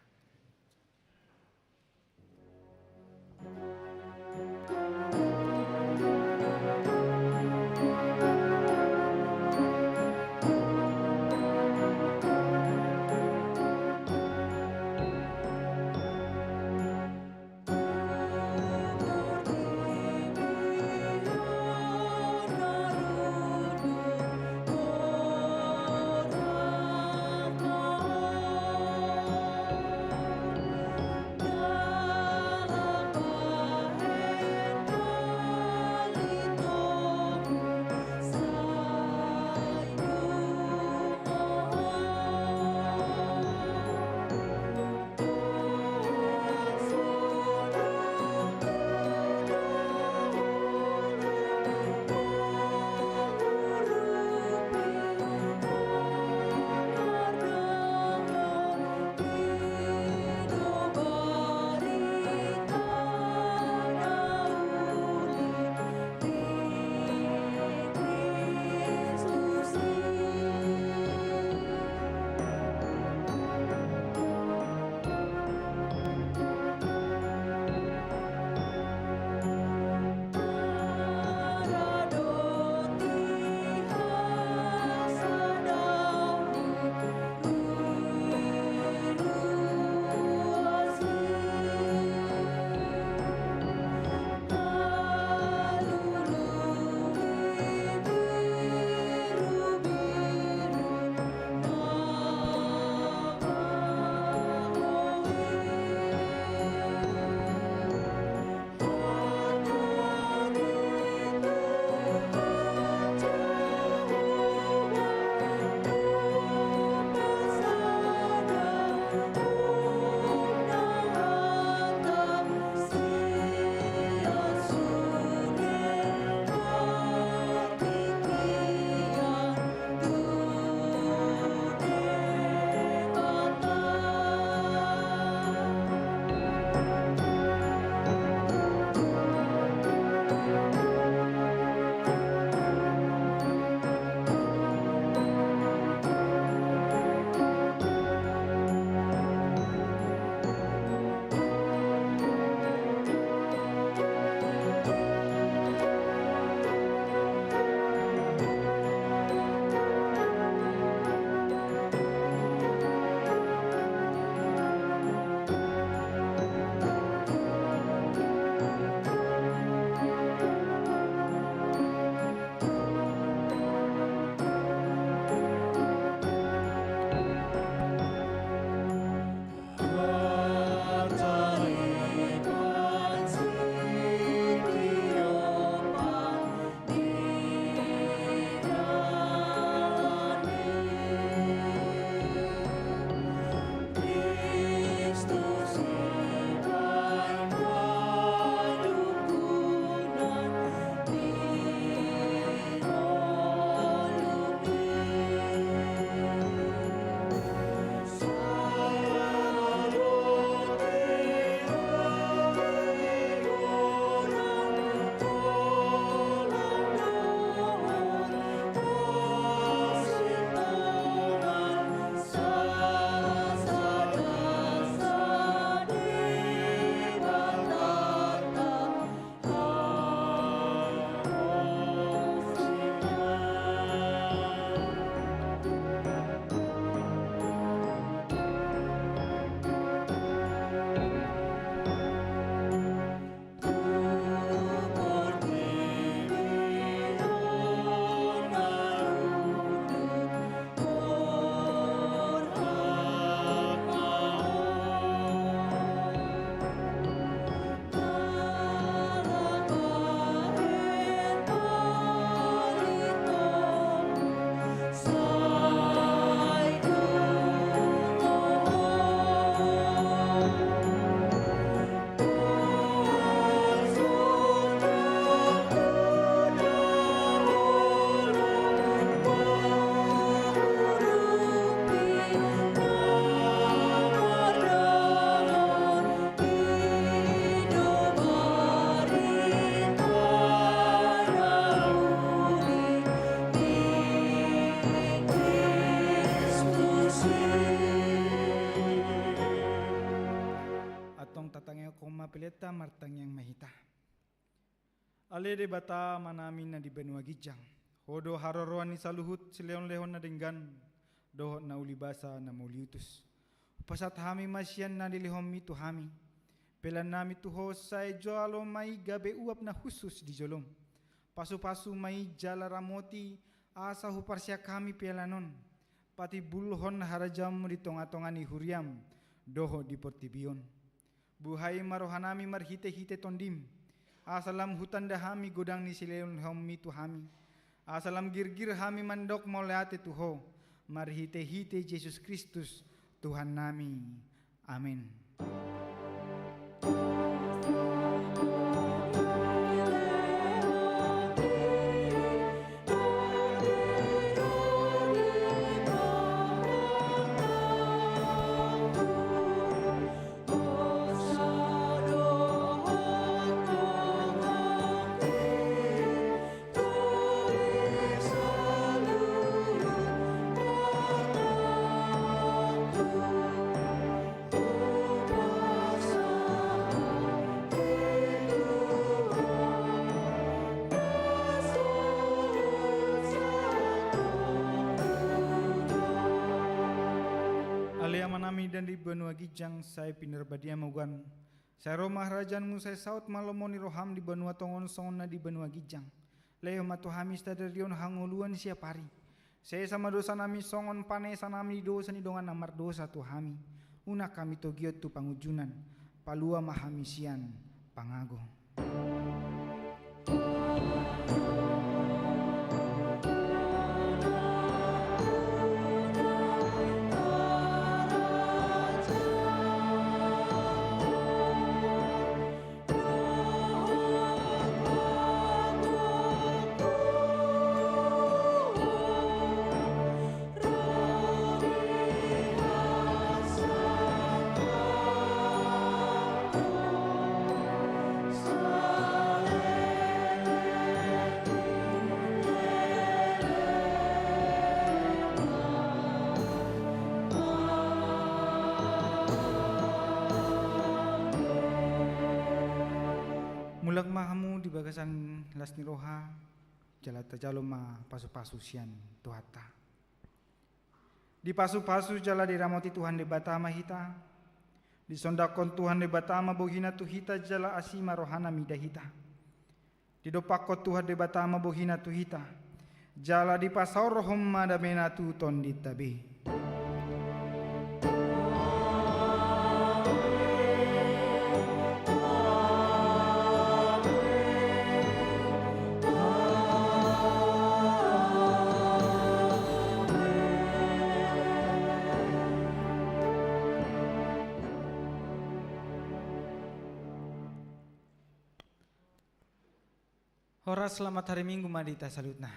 Homa pelenta martangiang ma hita. Ale Debata Amanami na di banua ginjang, Ho do haroroan ni saluhut silehonlehon na denggan dohot na uli basa na mauliutus. Hupasahat hami ma sian na nilehonMi tu hami, peleannami tu Ho, sai jalo ma i gabe uap na hushus di joloM. Pasupasu ma i jala ramoti, asa huparsiak hami pelean on patimbulhon harajaonMu di tongatonga ni huriaM dohot di portibi on. Buhai ma rohanami marhitehite TondiM, asa lam hutanda hami godang ni silehonlehonMi tu hami, asa lam girgir hami mandok mauliate tu Ho, marhitehite Jesus Kristus Tuhannami. Amen. Ale Amanami na di banua ginjang, sai pinarbadia ma goarMu. Sai ro ma harajaonMu, sai saut ma lomo ni rohaM di banua tonga on songon na di banua ginjang. Lehon ma tu hami sadari on hangoluan siapari. Sesa ma dosanami songon panesanami di dosa ni dongan na mardosa tu hami. Unang hami togihon tu pangunjunan, palua ma hami sian pangago. Mulak ma hamu di bagasan las ni roha, jala tajalo ma pasupasu sian Tuhanta. Dipasupasu jala diramoti Tuhan Debata ma hita. Disondangkon Tuhan Debata ma bohina tu hita jala asi ma rohana mida hita. Didompakkon Tuhan Debata ma bohina tu hita, jala dipasaorhon ma damena tu tondinta be. Horas, selamat hari Minggu ma di hita saluhutna.